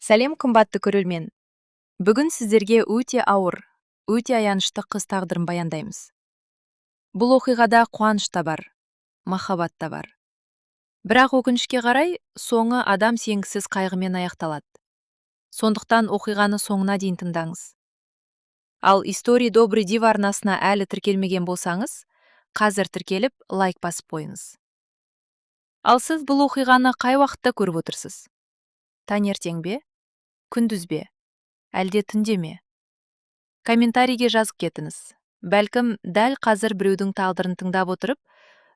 Сәлем, қымбатты көрермен! Бүгін сіздерге өте ауыр, өте аянышты қыз тағдырын баяндаймыз. Бұл оқиғада қуаныш та бар, махаббат та бар. Бірақ өкінішке қарай, соңы адам сенгісіз қайғымен аяқталады. Сондықтан оқиғаны соңына дейін тыңдаңыз. Ал Истории Добрый Дива арнасына әлі тіркелмеген болсаңыз, қазір тіркеліп, лайк басып қойыңыз. Ал сіз бұл оқиғаны қай уақытта көріп отырсыз? Таңертең бе? Күндіз бе? Әлде түнде ме? Комментарийге жазып кетіңіз. Бәлкім, дәл қазір біреудің тағдырын тыңдап отырып,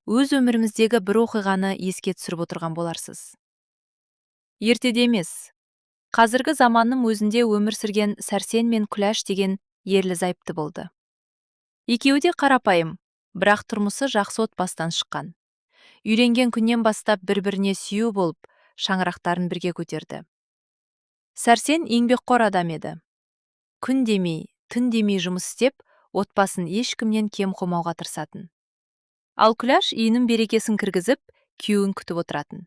өз өміріміздегі бір оқиғаны еске түсіріп отырған боларсыз. Ертеде емес, қазіргі заманның өзінде өмір сүрген Сәрсен мен Күләш деген ерлі зайыпты болды. Екеуі де қарапайым, бірақ тұрмысы жақсы отбасыдан шыққан. Үйленген күннен бастап бір-біріне сүйеу болып, шаңырақтарын бірге көтерді. Сәрсен еңбекқор адам еді. Күн демей, түн демей жұмыс істеп, отбасын ешкімнен кем қоймауға тырысатын. Ал Күләш үйінің берекесін кіргізіп, күйеуін күтіп отыратын.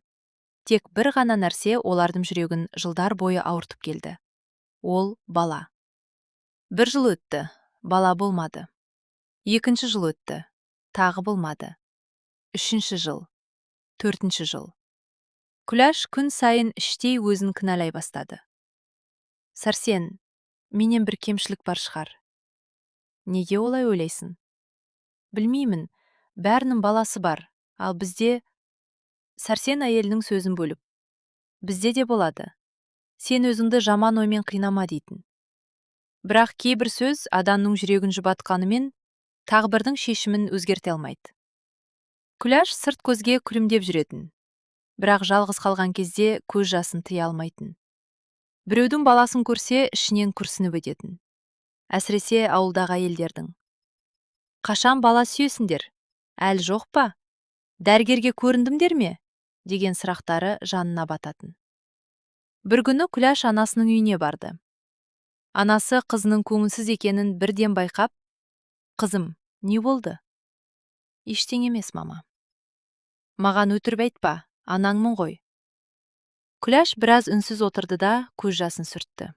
Тек бір ғана нәрсе олардың жүрегін жылдар бойы ауыртып келді. Ол бала. Бір жыл өтті, бала болмады. Екінші жыл өтті, тағы болмады. Үшінші жыл, төртінші жыл. Күләш күн сайын іштей өзін кінәлай бастады. «Сәрсен, менен бір кемшілік бар шығар». «Неге олай ойлайсың?» «Білмеймін, бәрінің баласы бар, ал бізде…» Сәрсен әйелінің сөзін бөліп, «Бізде де болады. Сен өзіңді жаман оймен қинама», – дейтін. Бірақ кейбір сөз адамның жүрегін жұбатқанымен, тағдырдың шешімін өзгерте алмайды. Күләш сырт көзге күлімдеп жүретін. Бірақ жалғыз қалған кезде көз жасын тыя алмайтын. Біреудің баласын көрсе, ішінен күрсініп өтетін. Әсіресе ауылдағы әйелдердің: «Қашан бала сүйесіңдер? Әлі жоқ па? Дәрігерге көріндіңдер ме?» – деген сұрақтары жанына бататын. Бір күні Күләш анасының үйіне барды. Анасы қызының көңілсіз екенін бірден байқап, «Қызым, не болды?» «Ештеңе емес, мама». «Маған өтірік айтпа, анаңмын ғой». Күләш біраз үнсіз отырды да, көз жасын сүртті.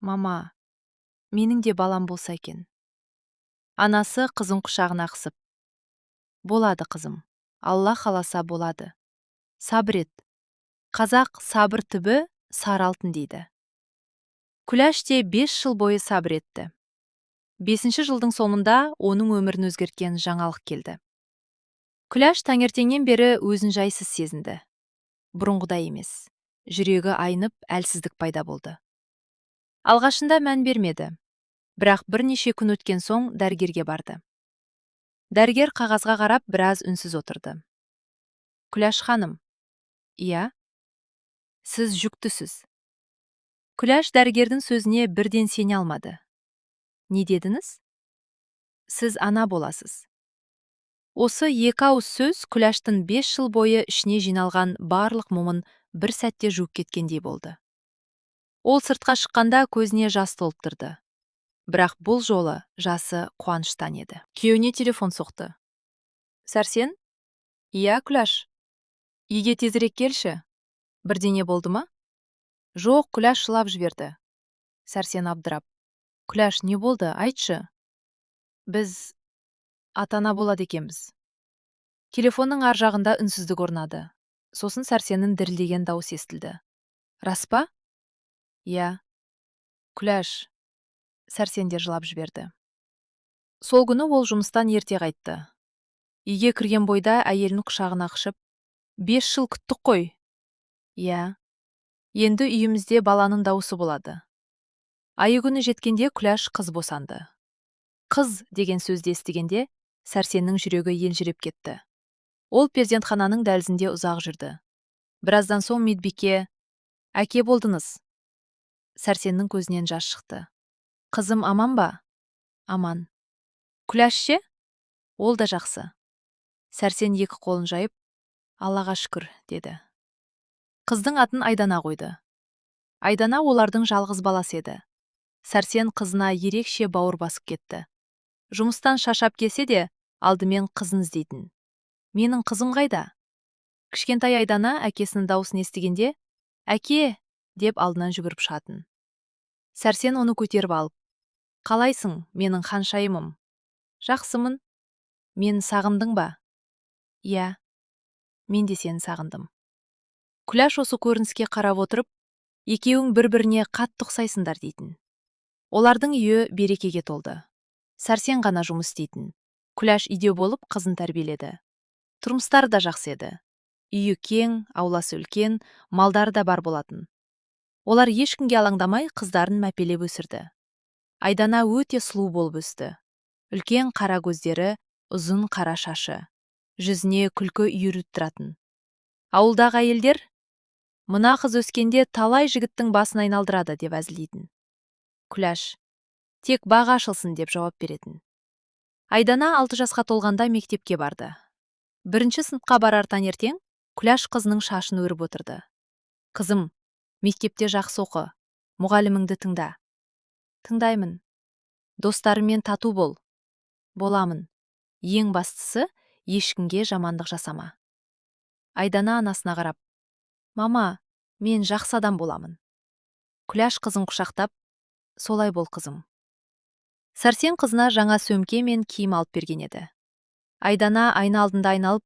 «Мама, менің де балам болса екен». Анасы қызын құшағына қысып, «Болады, қызым, Алла қаласа, болады. Сабыр ет. Қазақ «Сабыр түбі сары алтын» дейді». Күләш те 5 жыл бойы сабыр етті. Бесінші жылдың соңында оның өмірін өзгерткен жаңалық келді. Күләш таңертеңнен бері өзін жайсыз сезінді. Бұрынғыдай емес. Жүрегі айнып, әлсіздік пайда болды. Алғашында мән бермеді. Бірақ бірнеше күн өткен соң дәрігерге барды. Дәрігер қағазға қарап, біраз үнсіз отырды. «Күләш ханым». «Иә». «Сіз жүктісіз». Күләш дәрігердің сөзіне бірден сене алмады. «Не дедіңіз?» «Сіз ана боласыз». Осы екі ауыз сөз Күләштің 5 жыл бойы ішіне жиналған барлық мұңын бір сәтте жуып кеткендей болды. Ол сыртқа шыққанда көзіне жас толып тұрды. Бірақ бұл жолы жасы қуаныштан еді. Күйеуіне телефон соқты. «Сәрсен?» «Иә, Күләш». «Үйге тезірек келші». «Бірдеңе болды ма?» «Жоқ». Күләш жылап жіберді. Сәрсен абдырап, «Күләш, не болды, айтшы». «Біз ата-ана болады екенбіз». Телефонның ар жағында үнсіздік орнады. Сосын Сәрсеннің дірілдеген даусы естілді. «Рас па?» «Иә». «Күләш». Сәрсен де жылап жіберді. Сол күні ол жұмыстан ерте қайтты. Үйге кірген бойда әйелін құшағына құшып, «5 жыл күттік қой». «Иә, енді үйімізде баланың даусы болады». Айы күні жеткенде Күләш қыз босанды. «Қыз» деген сөзді естігенде Сәрсеннің жүрегі елжіреп кетті. Ол перзентхананың дәлізінде ұзақ жүрді. Біраздан соң медбике: «Әке болдыңыз». Сәрсеннің көзінен жас шықты. «Қызым аман ба?» «Аман». «Күләш ше?» «Ол да жақсы». Сәрсен екі қолын жайып, «Аллаға шүкір», – деді. Қыздың атын Айдана қойды. Айдана олардың жалғыз баласы еді. Сәрсен қызына ерекше бауыр басып кетті. Жұмыстан шаршап келсе де, алдымен қызын іздейтін. «Менің қызым қайда?» Кішкентай Айдана әкесінің даусын естігенде «Әке!» Деп алдынан жүгіріп шығатын. Сәрсен оны көтеріп алып: «Қалайсың, менің ханшайымым?» «Жақсымын». «Мені сағындың ба?» «Иә, мен де сені сағындым». Күләш осы көрініске қарап отырып: «Екеуің бір-біріне қатты ұқсайсыңдар», – дейтін. Олардың үйі берекеге толды. Сәрсен ғана жұмыс істейтін. Күләш үйде болып, қызын тәрбиеледі. Тұрмыстары да жақсы еді. Үйі кең, ауласы үлкен, малдары да бар болатын. Олар ешкімге алаңдамай, қыздарын мәпелеп өсірді. Айдана өте сұлу болып өсті. Үлкен қара көздері, ұзын қара шашы жүзіне күлкі үйіріп тұратын. Ауылдағы әйелдер: «Мына қыз өскенде талай жігіттің басын айналдырады», – деп әзілдейтін. Күләш: «Тек бағы ашылсын», – деп жауап беретін. Айдана 6 жасқа толғанда мектепке барды. Бірінші сыныпқа барар таңертең Күләш қызының шашын өріп отырды. «Қызым, мектепте жақсы оқы, мұғаліміңді тыңда». «Тыңдаймын». «Достарыңмен тату бол». «Боламын». «Ең бастысы, ешкімге жамандық жасама». Айдана анасына қарап: «Мама, мен жақсы адам боламын». Күләш қызын құшақтап: «Солай бол, қызым». Сәрсен қызына жаңа сөмке мен киім алып берген еді. Айдана айна алдында айналып: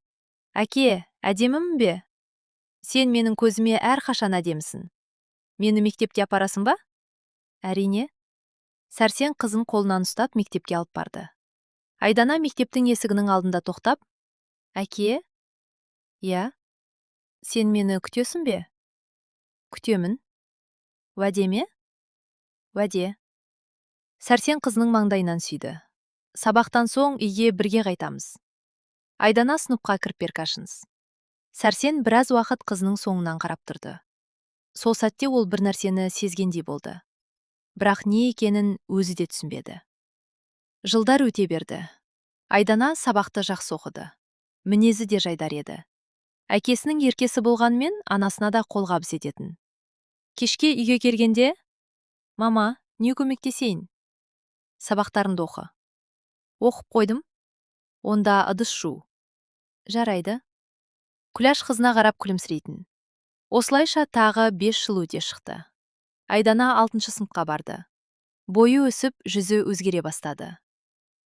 «Әке, әдемімін бе?» «Сен менің көзіме әрқашан әдемісің». «Мені мектепке апарасың ба?» «Әрине». Сәрсен қызын қолынан ұстап, мектепке алып барды. Айдана мектептің есігінің алдында тоқтап: «Әке?» «Иә». «Сен мені күтесің бе?» «Күтемін». «Уәде ме?» «Уәде». Сәрсен қызының маңдайынан сүйді. «Сабақтан соң үйге бірге қайтамыз». Айдана сыныпқа кіріп беркашынс. Сәрсен біраз уақыт қызының соңынан қарап тұрды. Сол сәтте ол бір нәрсені сезгендей болды, бірақ не екенін өзі де түсінбеді. Жылдар өте берді. Айдана сабақты жақсы оқыды. Мінезі де жайдар еді. Әкесінің еркесі болғанымен, анасына да қолғабыс ететін. Кешке үйге келгенде: «Мама, не көмектесейін?» «Сабақтарыңды оқы». «Оқып қойдым». «Онда ыдыс жу». «Жарайды». Күләш қызына қарап күлімсірейтін. Осылайша тағы 5 жыл өте шықты. Айдана алтыншы сыныпқа барды. Бойы өсіп, жүзі өзгере бастады.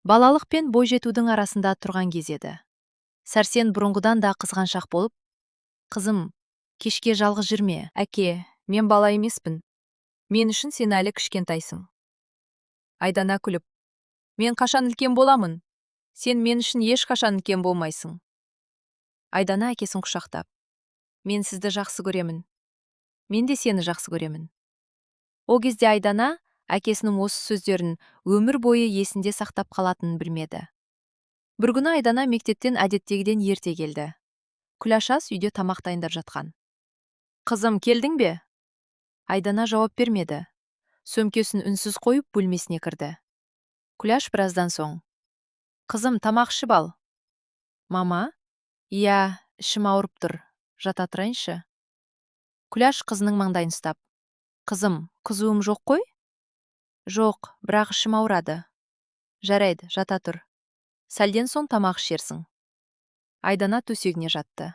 Балалық пен бойжетудің арасында тұрған кез еді. Сәрсен бұрынғыдан да қызғаншақ болып: «Қызым, кешке жалғыз жүрме». Әке, мен бала емеспін. Мен үшін сен әлі кішкентайсың. Айдана күліп: «Мен қашан үлкен боламын? Сен мен үшін ешқашан үлкен болмайсың». Айдана әкесін құшақтап: «Мен сізді жақсы көремін». «Мен де сені жақсы көремін». Ол кезде Айдана әкесінің осы сөздерін өмір бойы есінде сақтап қалатынын білмеді. Бір күні Айдана мектептен әдеттегіден ерте келді. Күләш ас үйде тамақ дайындап жатқан. «Қызым, келдің бе?» Айдана жауап бермеді. Сөмкесін үнсіз қойып, бөлмесіне кірді. Күләш біраздан соң: «Қызым, тамақ ішіп ал». «Мама?» «Иә, ішім ауырып тұр, жата тұрайыншы». Күләш қызының маңдайын ұстап: «Қызым, қызуым жоқ қой?» «Жоқ, бірақ ішім ауырады». «Жарайды, жата тұр, сәлден соң тамақ ішерсің». Айдана төсегіне жатты.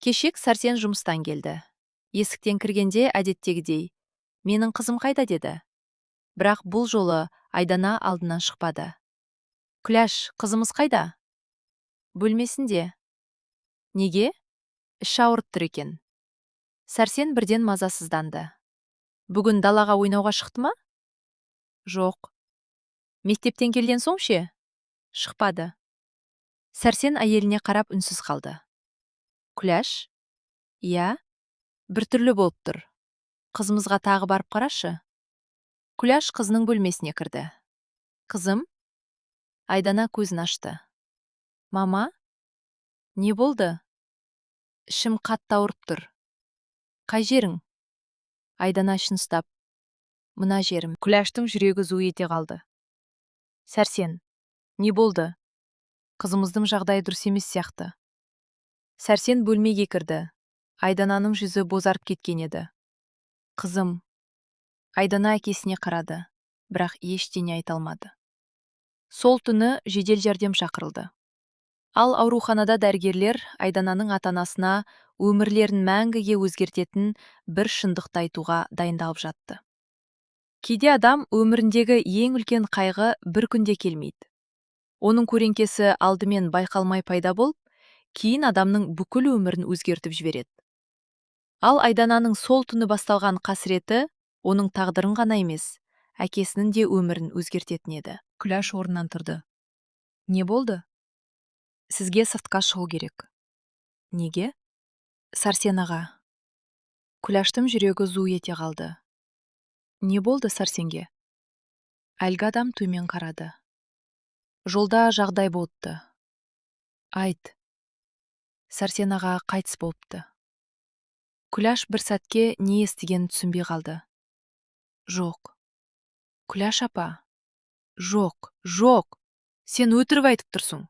Кешек Сәрсен жұмыстан келді. Есіктен кіргенде әдеттегідей: «Менің қызым қайда?» – деді. Бірақ бұл жолы Айдана алдынан шықпады. «Күләш, қызымыз қайда?» «Бөлмесінде». «Неге?» «Іші ауырып тұр екен». Сәрсен бірден мазасызданды. «Бүгін далаға ойнауға шықты ма?» «Жоқ». «Мектептен келген соң ше?» «Шықпады». Сәрсен әйеліне қарап үнсіз қалды. «Күләш?» «Иә». «Біртүрлі болып тұр. Қызымызға тағы барып қарашы». Күләш қызының бөлмесіне кірді. «Қызым?» Айдана көзін ашты. «Мама, не болды?» «Ішім қатты ауырып тұр». «Қай жерің?» Айдана ішін ұстап: «Мына жерім». Күләштің жүрегі зу ете қалды. «Сәрсен, не болды? Қызымыздың жағдайы дұрыс емес сияқты». Сәрсен бөлмеге кірді. Айдананың жүзі бозарып кеткен еді. «Қызым!» Айдана әкесіне қарады, бірақ ештеңе айта алмады. Сол түні жедел жәрдем шақырылды. Ал ауруханада дәрігерлер Айдананың ата-анасына Өмірлерін мәңгіге өзгертетін бір шындықты айтуға дайындалып жатты. Кейде адам өміріндегі ең үлкен қайғы бір күнде келмейді. Оның көлеңкесі алдымен байқалмай пайда болып, кейін адамның бүкіл өмірін өзгертіп жібереді. Ал Айдананың сол түні басталған қасіреті оның тағдырын ғана емес, әкесінің де өмірін өзгертетін еді. Күләш орнынан тұрды. Не болды? Сізге сыртқа шығу керек. Неге? Сәрсен аға. Күләштің жүрегі зу ете қалды. Не болды Сәрсенге? Әлгі адам төмен қарады. Жолда жағдай болыпты. Айт. Сәрсен аға қайтыс болыпты. Күләш бір сәтке не естігенін түсінбей қалды. Жоқ. Күләш апа. Жоқ, жоқ. Сен өтірік айтып тұрсың.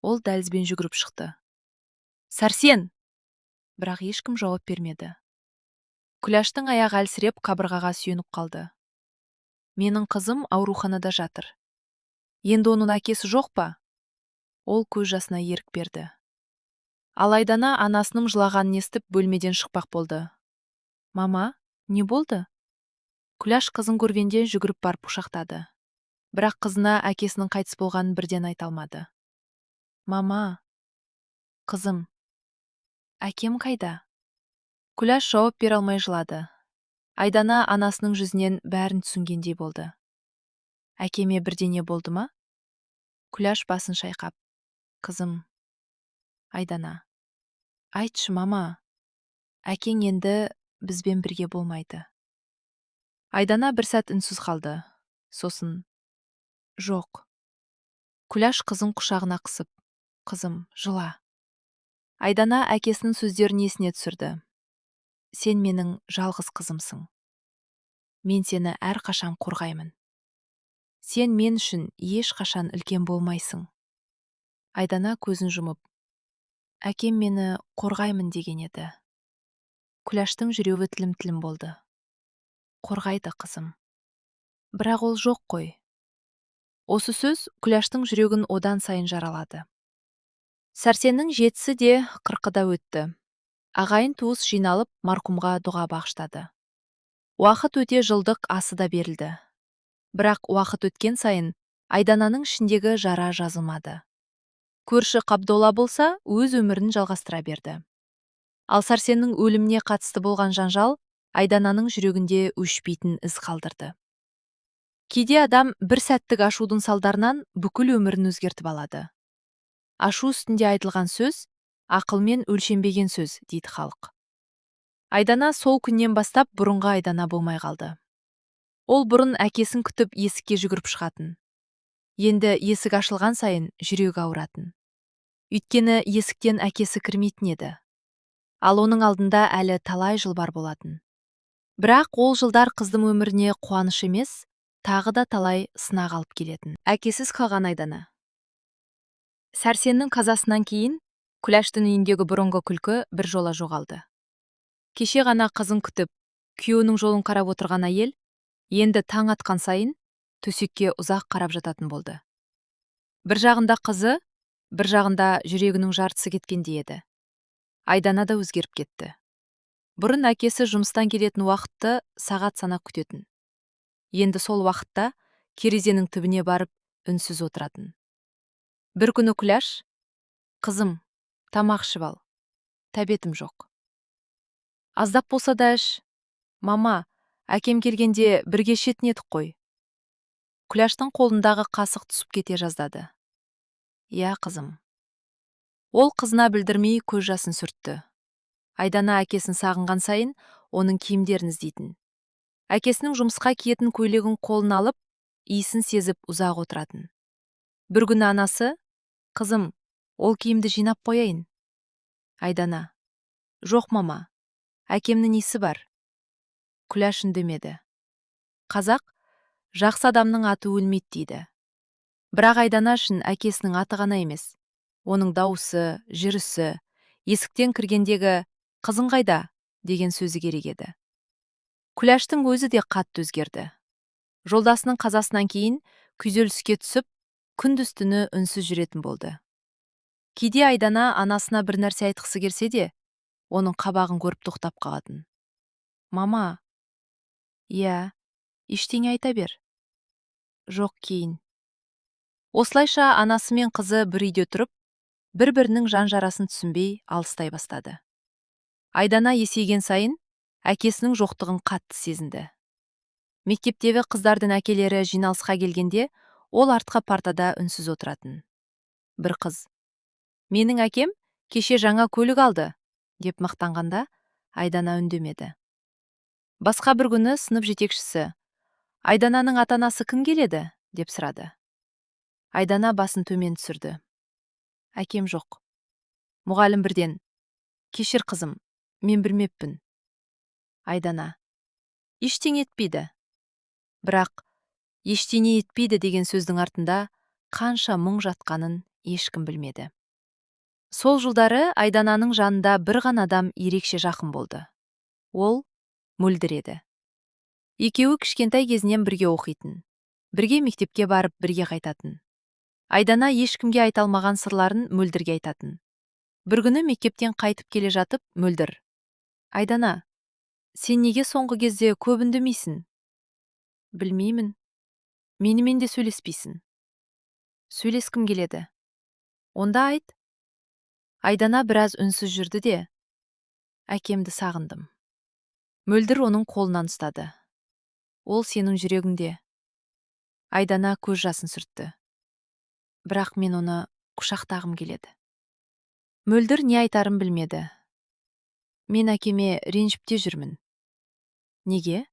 Ол дәлізбен жүгіріп шықты. Сәрсен! Бірақ ешкім жауап бермеді. Күләштің аяғы әлсіреп, қабырғаға сүйеніп қалды. Менің қызым ауруханада жатыр. Енді оның әкесі жоқ па? Ол көз жасына ерік берді. Ал Айдана анасының жылағанын естіп, бөлмеден шықпақ болды. Мама, не болды? Күләш қызын көргенде жүгіріп барып құшақтады. Бірақ қызына әкесінің қайтыс болғанын бірден айта алмады. Мама, қызым, әкем қайда? Күләш жауап бере алмай жылады. Айдана анасының жүзінен бәрін түсінгендей болды. Әкеме бірдеңе болды ма? Күләш басын шайқап. Қызым, Айдана. Айтшы, мама. Әкең енді бізбен бірге болмайды. Айдана бір сәт үнсіз қалды. Сосын: Жоқ. Күләш қызын құшағына қысып: Қызым, жыла. Айдана әкесінің сөздерін есіне түсірді. Сен менің жалғыз қызымсың. Мен сені әрқашан қорғаймын. Сен мен үшін ешқашан үлкен болмайсың. Айдана көзін жұмып: Әкем мені қорғаймын деген еді. Күләштің жүрегі тілім-тілім болды. Қорғайды, қызым. Бірақ ол жоқ қой. Осы сөз Күләштің жүрегін одан сайын жаралады. Сәрсеннің жетісі де, 40-ы да өтті. Ағайын туыс жиналып, марқұмға дұға бағыштады. Уақыт өте жылдық асы да берілді. Бірақ уақыт өткен сайын Айдананың ішіндегі жара жазылмады. Көрші Қабдолла болса, өз өмірін жалғастыра берді. Ал Сәрсеннің өліміне қатысты болған жанжал Айдананың жүрегінде өшпейтін із қалдырды. Кейде адам бір сәттік ашудың салдарынан бүкіл өмірін өзгертіп алады. Ашу үстінде айтылған сөз ақылмен өлшенбеген сөз, дейді халық. Айдана сол күннен бастап бұрынғы Айдана болмай қалды. Ол бұрын әкесін күтіп, есікке жүгіріп шығатын. Енді есік ашылған сайын жүрегі ауыратын. Өйткені есіктен әкесі кірмейтін еді. Ал оның алдында әлі талай жыл бар болатын. Бірақ ол жылдар қыздың өміріне қуаныш емес, тағы да талай сынақ алып келетін. Әкесіз қалған Айдана. Сәрсеннің қазасынан кейін Күләштің үйіндегі бұрынғы күлкі бір жола жоғалды. Кеше ғана қызын күтіп, күйеуінің жолын қарап отырған әйел енді таң атқан сайын төсекке ұзақ қарап жататын болды. Бір жағында қызы, бір жағында жүрегінің жартысы кеткендей еді. Айдана да өзгеріп кетті. Бұрын әкесі жұмыстан келетін уақытты сағат санап күтетін. Енді сол уақытта терезенің түбіне барып, үнсіз отыратын. Бір күні Күләш: Қызым, тамақ ішіп ал. Тәбетім жоқ. Аздап болса да іш. Мама, әкем келгенде бірге ішетін едік қой. Күләштің қолындағы қасық түсіп кете жаздады. Иә, қызым. Ол қызына білдірмей көз жасын сүртті. Айдана әкесін сағынған сайын оның киімдерін іздейтін. Әкесінің жұмысқа киетін көйлегін қолына алып, иісін сезіп ұзақ отыратын. Бір күні анасы: Қызым, ол киімді жинап қояйын. Айдана: Жоқ, мама, әкемнің иісі бар. Күләш үндемеді. Қазақ: Жақсы адамның аты өлмейді, дейді. Бірақ Айдана үшін әкесінің аты ғана емес, оның даусы, жүрісі, есіктен кіргендегі «Қызың қайда?» деген сөзі керек еді. Күләштің өзі де қатты өзгерді. Жолдасының қазасынан кейін күйзеліске түсіп, күндіз түні үнсіз жүретін болды. Кейде Айдана анасына бір нәрсе айтқысы келсе де, Оның қабағын көріп тоқтап қалатын. Мама. Иә, ештеңе айта бер. Жоқ, кейін. Осылайша анасы мен қызы бір үйде тұрып, бір-бірінің жан жарасын түсінбей алыстай бастады. Айдана есейген сайын әкесінің жоқтығын қатты сезінді. Мектептегі қыздардың әкелері жиналысқа келгенде, ол артқы партада үнсіз отыратын. Бір қыз: «Менің әкем кеше жаңа көлік алды», – деп мақтанғанда, Айдана үндемеді. Басқа бір күні сынып жетекшісі: «Айдананың ата-анасы кім келеді?» – деп сұрады. Айдана басын төмен түсірді. Әкем жоқ. Мұғалім бірден: «Кешір, қызым, мен білмеппін». Айдана: «Ештеңе етпейді». Бірақ «ештеңе етпейді» деген сөздің артында қанша мұң жатқанын ешкім білмеді. Сол жылдары Айдананың жанында бір ғана адам ерекше жақын болды. Ол Мөлдір еді. Екеуі кішкентай кезінен бірге оқитын. Бірге мектепке барып, бірге қайтатын. Айдана ешкімге айта алмаған сырларын Мөлдірге айтатын. Бір күні мектептен қайтып келе жатып, Мөлдір: «Айдана, сен неге соңғы кезде көп үндемейсің?» «Білмеймін. Менімен де сөйлеспейсің». «Сөйлескім келеді». «Онда айт». Айдана біраз үнсіз жүрді де: «Әкемді сағындым». Мөлдір оның қолынан ұстады. «Ол сенің жүрегіңде». Айдана көз жасын сүртті. «Бірақ мен оны құшақтағым келеді». Мөлдір не айтарын білмеді. «Мен әкеме ренжіп те жүрмін». «Неге?»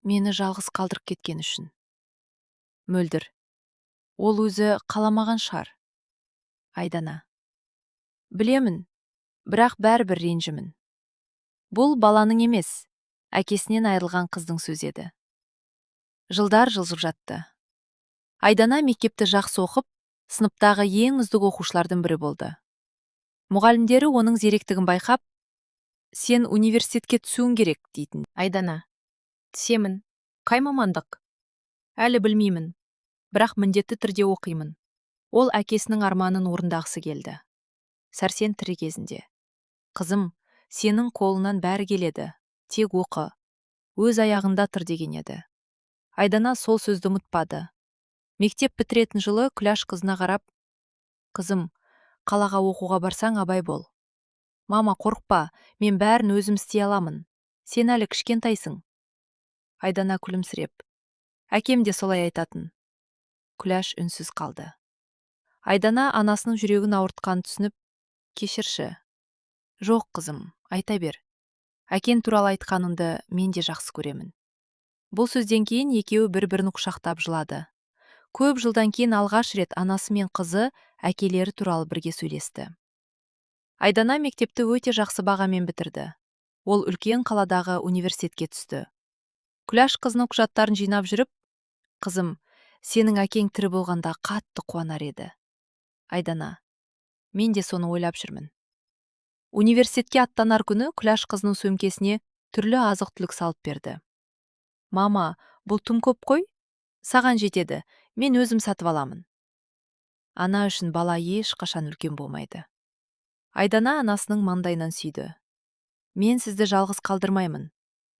«Мені жалғыз қалдырып кеткен үшін». Мөлдір: «Ол өзі қаламаған шығар». Айдана: «Білемін, бірақ бәрібір ренжимін». Бұл баланың емес, әкесінен айырылған қыздың сөзі еді. Жылдар жылжып жатты. Айдана мектепті жақсы оқып, сыныптағы ең үздік оқушылардың бірі болды. Мұғалімдері оның зеректігін байқап, «Сен университетке түсуің керек», – дейтін. Айдана: «Түсемін. Қай мамандық? Әлі білмеймін, бірақ міндетті түрде оқимын». Ол әкесінің арманын орындағысы келді. Сәрсен тірі кезінде: «Қызым, сенің қолыңнан бәрі келеді, тек оқы, өз аяғында тұр», – деген еді. Айдана сол сөзді ұмытпады. Мектеп бітіретін жылы Күләш қызына қарап: «Қызым, қалаға оқуға барсаң, абай бол». «Мама, қорықпа, мен бәрін өзім істей аламын. Сен әлі кішкентайсың». Айдана күлімсіреп: «Әкем де солай айтатын». Күләш үнсіз қалды. Айдана анасының жүрегін ауыртқанын түсініп: «Кешірші». «Жоқ, қызым, айта бер. Әкен туралы айтқаныңды мен де жақсы көремін». Бұл сөзден кейін екеуі бір-бірін құшақтап жылады. Көп жылдан кейін алғаш рет анасы мен қызы әкелері туралы бірге сөйлесті. Айдана мектепті өте жақсы бағамен бітірді. Ол үлкен қаладағы университетке түсті. Күләш қызының құжаттарын жинап жүріп: «Қызым, сенің әкең тірі болғанда қатты қуанар еді». Айдана: «Мен де соны ойлап жүрмін». Университетке аттанар күні Күләш қызының сөмкесіне түрлі азық-түлік салып берді. «Мама, бұл тым көп қой». «Саған жетеді, мен өзім сатып аламын». Ана үшін бала ешқашан үлкен болмайды. Айдана анасының маңдайынан сүйді. «Мен сізді жалғыз қалдырмаймын.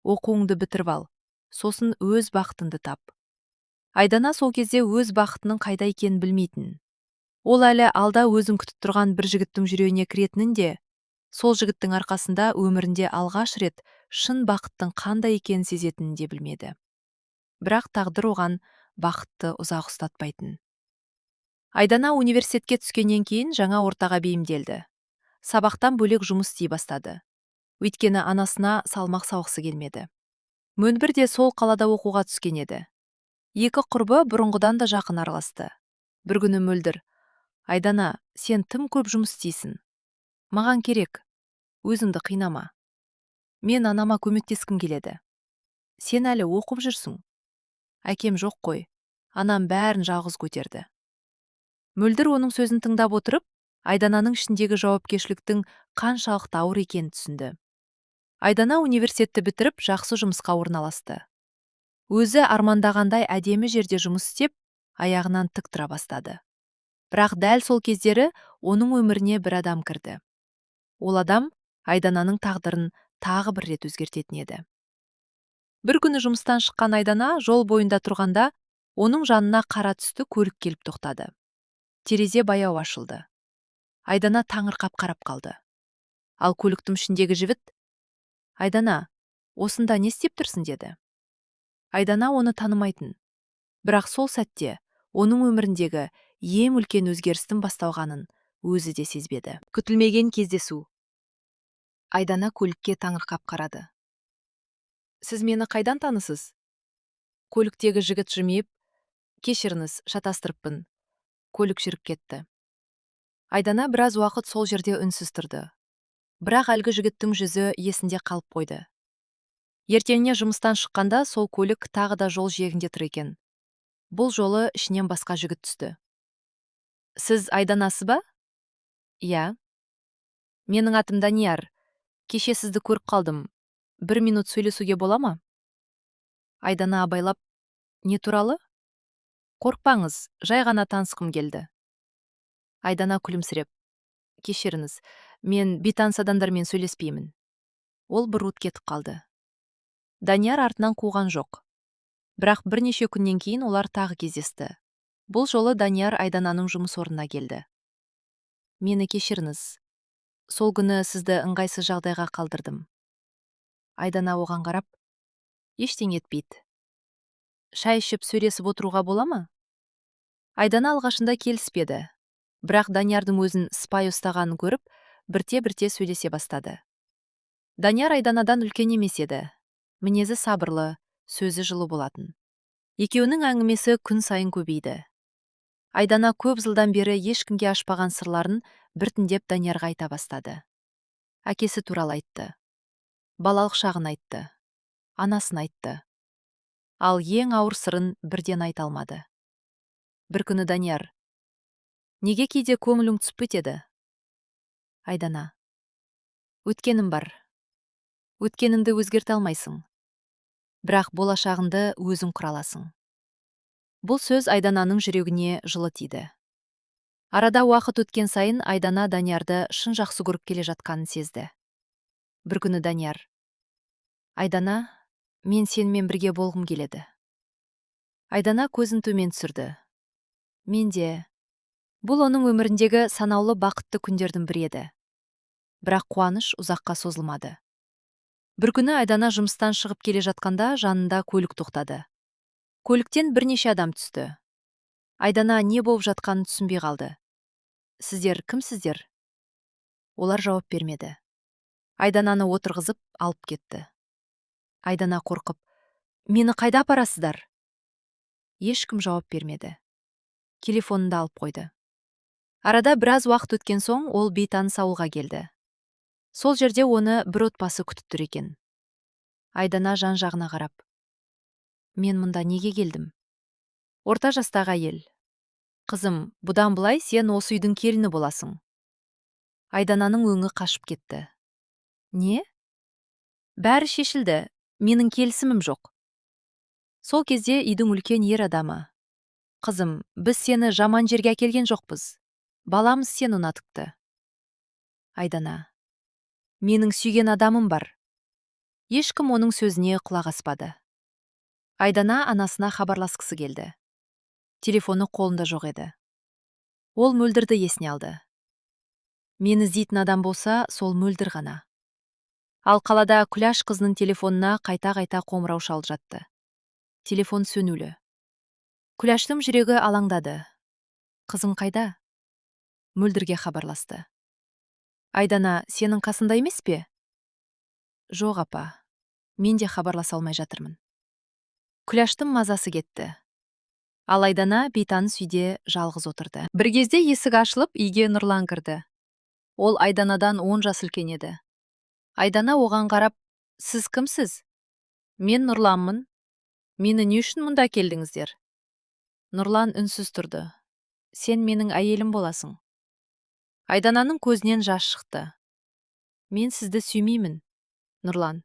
Оқуыңды бітіріп ал, сосын өз бақытыңды тап». Айдана сол кезде өз бақытының қайда екенін білмейтін. Ол әлі алда өзін күтіп тұрған бір жігіттің жүрегіне кіретінін де, сол жігіттің арқасында өмірінде алғаш рет шын бақыттың қандай екенін сезетінін де білмеді. Бірақ тағдыр оған бақытты ұзақ ұстатпайтын. Айдана университетке түскеннен кейін жаңа ортаға бейімделді. Сабақтан бөлек жұмыс істей бастады, өйткені анасына салмақ салғысы келмеді. Мөлдір де сол қалада оқуға түскен еді. Екі құрбы бұрынғыдан да жақын араласты. Бір күні Мөлдір: «Айдана, сен тым көп жұмыс істейсің. Маған керек, өзіңді қинама». «Мен анама көмектескім келеді». «Сен әлі оқып жүрсің». «Әкем жоқ қой, анам бәрін жалғыз көтерді». Мөлдір оның сөзін тыңдап отырып, Айдананың ішіндегі жауапкершіліктің қаншалықты ауыр екенін түсінді. Айдана университетті бітіріп, жақсы жұмысқа орналасты. Өзі армандағандай әдемі жерде жұмыс істеп, аяғынан тік тұра бастады. Бірақ дәл сол кездері оның өміріне бір адам кірді. Ол адам Айдананың тағдырын тағы бір рет өзгертетін еді. Бір күні жұмыстан шыққан Айдана жол бойында тұрғанда, оның жанына қара түсті көлік келіп тоқтады. Терезе баяу ашылды. Айдана таңырқап қарап қалды. Ал көліктің ішіндегі жігіт: «Айдана, осында не істеп тұрсың?» – деді. Айдана оны танымайтын. Бірақ сол сәтте оның өміріндегі ең үлкен өзгерістің басталғанын өзі де сезбеді. Күтілмеген кездесу. Айдана көлікке таңырқап қарады. «Сіз мені қайдан танысыз?» Көліктегі жігіт жымиып: «Кешіріңіз, шатастырыппын». Көлік жүріп кетті. Айдана біраз уақыт сол жерде үнсіз тұрды. Бірақ әлгі жігіттің жүзі есінде қалып қойды. Ертеңіне жұмыстан шыққанда сол көлік тағы да жол жиегінде тұр екен. Бұл жолы ішінен басқа жігіт түсті. «Сіз Айданасыз ба?» «Иә». «Менің атым Данияр. Кеше сізді көріп қалдым. Бір минут сөйлесуге бола ма?» Айдана абайлап: «Не туралы?» «Қорықпаңыз, жай ғана танысқым келді». Айдана күлімсіреп: «Кешіріңіз, мен бейтаныс адамдармен сөйлеспеймін». Ол бұрылып кетіп қалды. Данияр артынан қуған жоқ. Бірақ бірнеше күннен кейін олар тағы кездесті. Бұл жолы Данияр Айдананың жұмыс орнына келді. «Мені кешіріңіз, сол күні сізді ыңғайсыз жағдайға қалдырдым». Айдана оған қарап: «Ештеңе етпейді. Шай ішіп, сөйлесіп отыруға бола ма?» Айдана алғашында келіспеді. Бірақ Даниярдың өзін сыпайы ұстағанын көріп, бірте-бірте сөйлесе бастады. Данияр Айданадан үлкен емес еді. Мінезі сабырлы, сөзі жылы болатын. Екеуінің әңгімесі күн сайын көбейді. Айдана көп жылдан бері ешкімге ашпаған сырларын біртіндеп Даниярға айта бастады. Әкесі туралы айтты. Балалық шағын айтты. Анасын айтты. Ал ең ауыр сырын бірден айта алмады. Бір күні Данияр: «Неге кейде көңілің түсіп кетеді?» Айдана: «Өткенім бар. Өткеніңді өзгерте алмайсың. Бірақ болашағыңды өзің құра аласың». Бұл сөз Айдананың жүрегіне жылы тиді. Арада уақыт өткен сайын Айдана Даниярды шын жақсы көріп келе жатқанын сезді. Бір күні Данияр: «Айдана, мен сенімен бірге болғым келеді». Айдана көзін төмен түсірді. «Мен де». Бұл оның өміріндегі санаулы бақытты күндердің бірі еді. Бірақ қуаныш ұзаққа созылмады. Бір күні Айдана жұмыстан шығып келе жатқанда жанында көлік тоқтады. Көліктен бірнеше адам түсті. Айдана не болып жатқанын түсінбей қалды. «Сіздер кімсіздер?» Олар жауап бермеді. Айдананы отырғызып алып кетті. Айдана қорқып: «Мені қайда апарасыздар?» Ешкім жауап бермеді. Телефонын да алып қойды. Арада біраз уақыт өткен соң ол бейтаныс ауылға келді. Сол жерде оны бір отбасы күтіп тұр екен. Айдана жан жағына қарап: «Мен мұнда неге келдім?» Орта жастағы әйел: «Қызым, бұдан былай сен осы үйдің келіні боласың». Айдананың өңі қашып кетті. «Не? Бәрі шешілді, менің келісімім жоқ». Сол кезде үйдің үлкен ер адамы: «Қызым, біз сені жаман жерге әкелген жоқпыз. Баламыз сені ұнатыпты». Айдана: «Менің сүйген адамым бар». Ешкім оның сөзіне құлақ аспады. Айдана анасына хабарласқысы келді. Телефоны қолында жоқ еді. Ол Мөлдірді есіне алды. Мені іздейтін адам болса, сол Мөлдір ғана. Ал қалада Күләш қызының телефонына қайта-қайта қоңырау шалып жатты. Телефон сөнулі. Күләштің жүрегі алаңдады. Қызың қайда? Мөлдірге хабарласты. «Айдана сенің қасында емес пе?» «Жоқ, апа. Мен де хабарласа алмай жатырмын». Күләштің мазасы кетті. Ал Айдана бейтаныс үйде жалғыз отырды. Бір кезде есік ашылып, үйге Нұрлан кірді. Ол Айданадан 10 жас үлкен еді. Айдана оған қарап: «Сіз кімсіз?» «Мен Нұрланмын. Мені не үшін мұнда әкелдіңіздер?» Нұрлан үнсіз тұрды. «Сен менің әйелім боласың». Айдананың көзінен жас шықты. «Мен сізді сүймеймін». Нұрлан: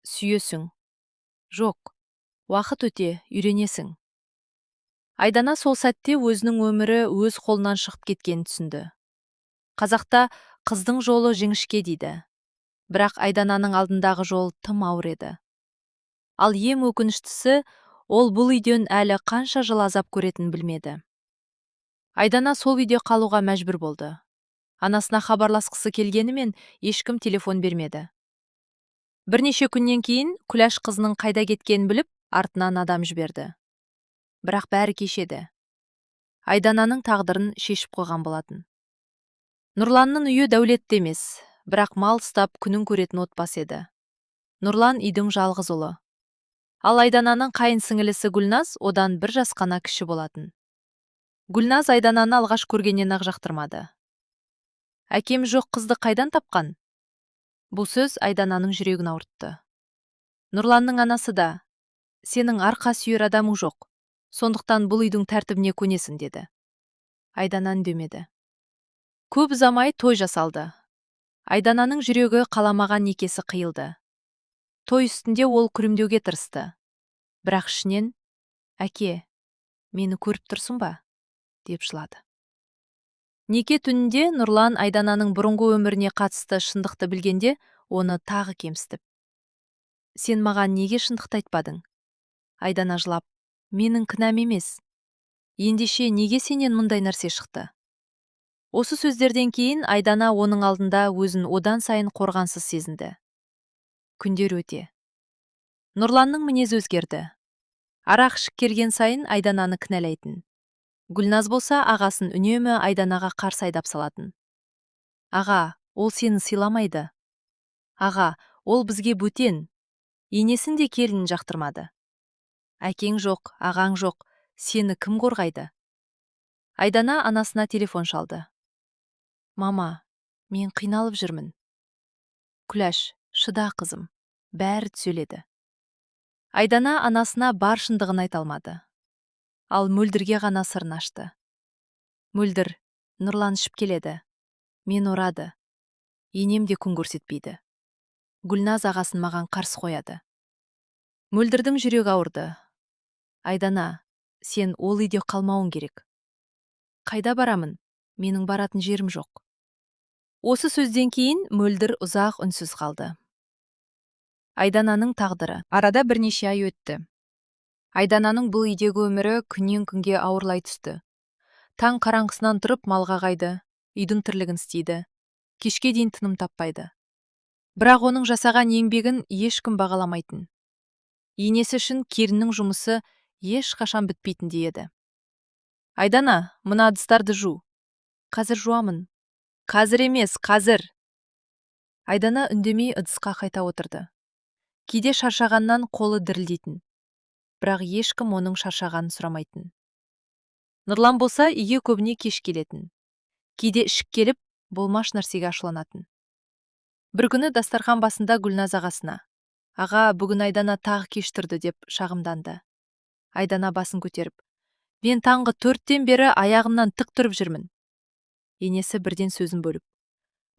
«Сүйесің». «Жоқ». «Уақыт өте үйренесің». Айдана сол сәтте өзінің өмірі өз қолынан шығып кеткенін түсінді. Қазақта «Қыздың жолы жіңішке» дейді. Бірақ Айдананың алдындағы жол тым ауыр еді. Ал ең өкініштісі, ол бұл үйден әлі қанша жыл азап көретінін білмеді. Айдана сол үйде қалуға мәжбүр болды. Анасына хабарласқысы келгенімен, ешкім телефон бермеді. Бірнеше күннен кейін Күләш қызының қайда кеткенін біліп, артынан адам жіберді. Бірақ бәрі кеш еді. Айдананың тағдырын шешіп қойған болатын. Нұрланның үйі дәулетті емес, бірақ мал ұстап күнін көретін отбасы еді. Нұрлан үйдің жалғыз ұлы. Ал Айдананың қайын сіңілісі Гүлназ одан бір жас қана кіші болатын. Гүлназ Айдананы алғаш көргеннен-ақ жақтырмады. «Әкем жоқ қызды қайдан тапқан?» Бұл сөз Айдананың жүрегін ауыртты. Нұрланның анасы да: «Сенің арқа сүйер адамың жоқ, сондықтан бұл үйдің тәртібіне көнесің», – деді. Айдана үндемеді. Көп ұзамай той жасалды. Айдананың жүрегі қаламаған некесі қиылды. Той үстінде ол күлімдеуге тырысты. Бірақ ішінен: «Әке, мені көріп тұрсың ба?» – деп жылады. Неке түнінде Нұрлан Айдананың бұрынғы өміріне қатысты шындықты білгенде, оны тағы кемсітіп: «Сен маған неге шындықты айтпадың?» Айдана жылап: «Менің кінәм емес. Ендеше неге сенен мұндай нәрсе шықты?» Осы сөздерден кейін Айдана оның алдында өзін одан сайын қорғансыз сезінді. Күндер өте. Нұрланның мінезі өзгерді. Арақ ішіп келген сайын Айдананы кінәлайтын. Гүлназ болса, ағасын үнемі Айданаға қарсы айдап салатын. «Аға, ол сені сыйламайды. Аға, ол бізге бөтен. Енесін де келінін жақтырмады. Әкең жоқ, ағаң жоқ, сені кім қорғайды?» Айдана анасына телефон шалды: «Мама, мен қиналып жүрмін». «Күләш, шыда, қызым, бәрі түзеледі». Айдана анасына бар шындығын айта алмады. Ал Мөлдірге ғана сырын ашты. «Мөлдір, Нұрлан ішіп келеді. Мен ұрады. Енем де күн көрсетпейді. Гүлназ ағасын маған қарсы қояды». Мөлдірдің жүрегі ауырды. «Айдана, сен ол үйде қалмауың керек». «Қайда барамын? Менің баратын жерім жоқ». Осы сөзден кейін Мөлдір ұзақ үнсіз қалды. Айдананың тағдыры. Арада бірнеше ай өтті. Айдананың бұл үйдегі өмірі күннен күнге ауырлай түсті. Таң қараңғысынан тұрып малға қайды, үйдің тірлігін істейді. Кешке дейін тыным таппайды. Бірақ оның жасаған еңбегін ешкім бағаламайтын. Енесі үшін келіннің жұмысы ешқашан бітпейтіндей еді. «Айдана, мына ыдыстарды жу». «Қазір жуамын». «Қазір емес, қазір». Айдана үндемей ыдысқа қайта отырды. Кейде шаршағаннан қолы дірілдейтін. Бірақ ешкім оның шаршағанын сұрамайтын. Нұрлан болса, үйге көбіне кеш келетін. Кейде ішіп келіп, болмаш нәрсеге ашуланатын. Бір күні дастархан басында Гүлназ ағасына: «Аға, бүгін Айдана тағы кеш тұрды», – деп шағымданды. Айдана басын көтеріп: «Мен таңғы 4-тен бері аяғымнан тік тұрып жүрмін». Енесі бірден сөзін бөліп: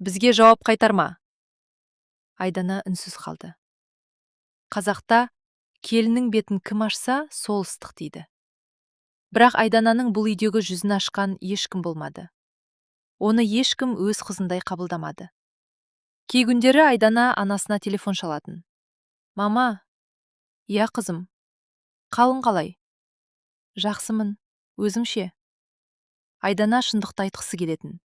«Бізге жауап қайтарма». Айдана үнсіз қалды. Қазақта «келіннің бетін кім ашса, сол ыстық» дейді. Бірақ Айдананың бұл үйдегі жүзін ашқан ешкім болмады. Оны ешкім өз қызындай қабылдамады. Кей күндері Айдана анасына телефон шалатын. «Мама». «Иә, қызым». «Қалың қалай?» «Жақсымын. Өзің ше?» Айдана шындықты айтқысы келетін.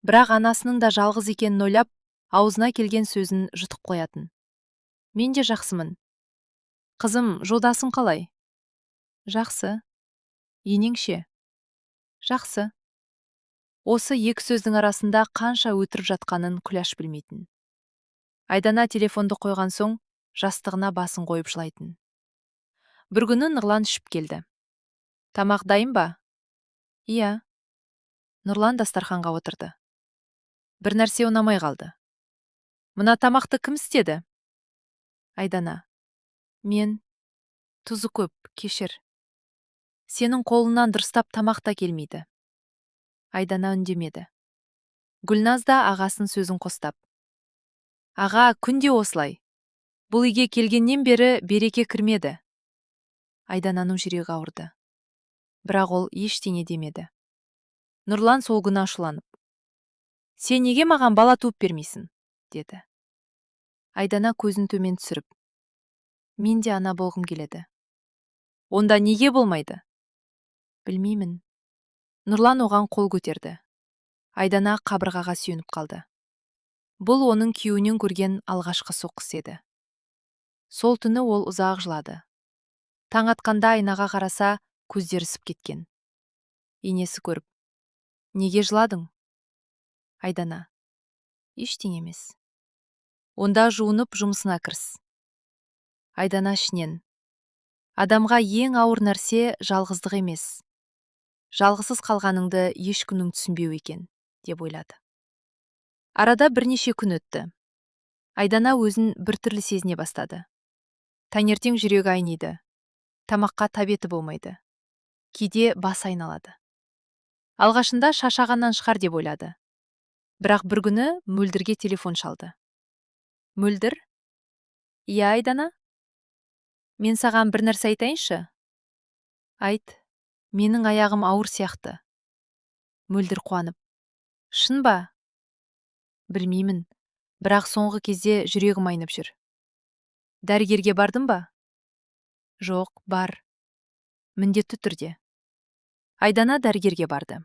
Бірақ анасының да жалғыз екенін ойлап, аузына келген сөзін жұтып қоятын. «Мен де жақсымын». «Қызым, жолдасың қалай?» «Жақсы». «Енең ше?» «Жақсы». Осы екі сөздің арасында қанша өтірік жатқанын Күләш білмейтін. Айдана телефонды қойған соң, жастығына басын қойып жылайтын. Бір күні Нұрлан ішіп келді. «Тамақ дайын ба?» «Иә». Нұрлан дастарханға отырды. Бір нәрсе ұнамай қалды. «Мына тамақты кім істеді?» Айдана: «Мен. Тұзы көп, кешір». «Сенің қолыңнан дұрыстап тамақ та келмейді». Айдана үндемеді. Гүлназ да ағасының сөзін қостап: «Аға, күнде осылай. Бұл үйге келгеннен бері береке кірмеді». Айдананың жүрегі ауырды. Бірақ ол ештеңе демеді. Нұрлан сол күні ашуланып: «Сен неге маған бала туып бермейсің?» – деді. Айдана көзін төмен түсіріп: «Мен де ана болғым келеді». «Онда неге болмайды?» «Білмеймін». Нұрлан оған қол көтерді. Айдана қабырғаға сүйеніп қалды. Бұл оның күйеуінен көрген алғашқы соққысы еді. Сол түні ол ұзақ жылады. Таң атқанда айнаға қараса, көздері ісіп кеткен. Енесі көріп: «Неге жыладың?» Айдана: «Ештеңе емес». «Онда жуынып, жұмысына кіріс». Айдана ішінен: «Адамға ең ауыр нәрсе жалғыздық емес, жалғыз қалғаныңды ешкімнің түсінбеуі екен», – деп ойлады. Арада бірнеше күн өтті. Айдана өзін біртүрлі сезіне бастады. Таңертең жүрегі айниды, тамаққа тәбеті болмайды, кейде бас айналады. Алғашында шаршағаннан шығар деп ойлады. Бірақ бір күні Мөлдірге телефон шалды. Мөлдір: «Иә, Айдана. Мен саған бір нәрсе айтайыншы». «Айт». «Менің аяғым ауыр сияқты». Мөлдір қуанып: «Шын ба?» «Білмеймін, бірақ соңғы кезде жүрегім айнып жүр». «Дәрігерге бардың ба?» «Жоқ, бар міндетті түрде». Айдана дәрігерге барды.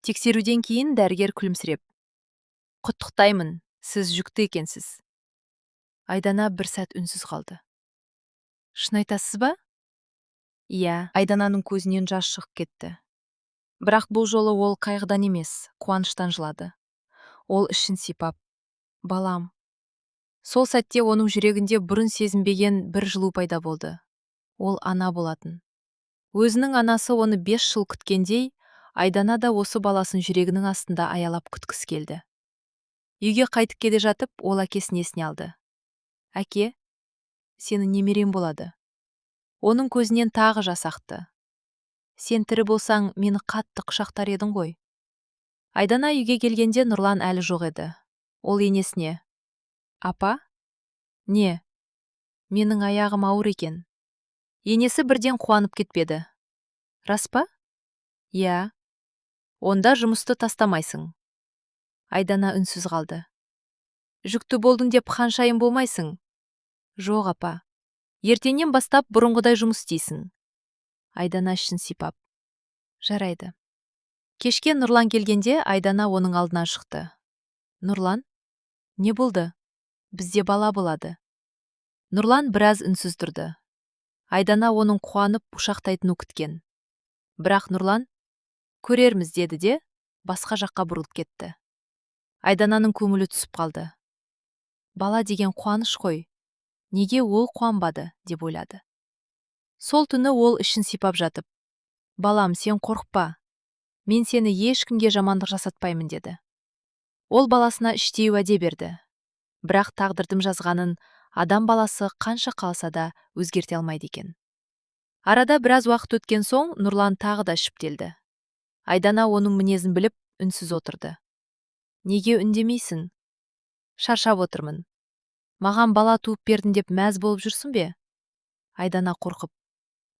Тексеруден кейін дәрігер күлімсіреп: «Құттықтаймын, сіз жүкті екенсіз». Айдана бір сәт үнсіз қалды. «Шын айтасыз ба?» «Иә». Айдананың көзінен жас шығып кетті. Бірақ бұл жолы ол қайғыдан емес, қуаныштан жылады. Ол ішін сипап: «Балам». Сол сәтте оның жүрегінде бұрын сезінбеген бір жылу пайда болды. Ол ана болатын. Өзінің анасы оны 5 жыл күткендей, Айдана да осы баласын жүрегінің астында аялап күткісі келді. Үйге қайтып келе жатып, ол әкесін есіне алды. «Әке, сенің немерем болады». Оның көзінен тағы жас ақты. «Сен тірі болсаң, мені қатты құшақтар едің ғой». Айдана үйге келгенде Нұрлан әлі жоқ еді. Ол енесіне: «Апа, не, менің аяғым ауыр екен». Енесі бірден қуанып кетпеді. «Рас па?» «Иә». «Онда жұмысты тастамайсың». Айдана үнсіз қалды. «Жүкті болдың деп ханшайым болмайсың». «Жоқ, апа». «Ертеңнен бастап бұрынғыдай жұмыс істейсің». Айдана ішін сипап: «Жарайды». Кешке Нұрлан келгенде Айдана оның алдынан шықты. «Нұрлан, не болды? Бізде бала болады». Нұрлан біраз үнсіз тұрды. Айдана оның қуанып құшақтайтынын күткен. Бірақ Нұрлан: «Көрерміз», – деді де, басқа жаққа бұрылып кетті. Айдананың көңілі түсіп қалды. «Бала деген қуаныш қой, неге ол қуанбады?» – деп ойлады. Сол түні ол ішін сипап жатып: «Балам, сен қорықпа, мен сені ешкімге жамандық жасатпаймын», – деді. Ол баласына іштей уәде берді. Бірақ тағдырдың жазғанын адам баласы қанша қаласа да өзгерте алмайды екен. Арада біраз уақыт өткен соң Нұрлан тағы да ішіп келді. Айдана оның мінезін біліп, үнсіз отырды. «Неге үндемейсің?» «Шаршап отырмын». «Маған бала туып бердің деп мәз болып жүрсің бе?» Айдана қорқып: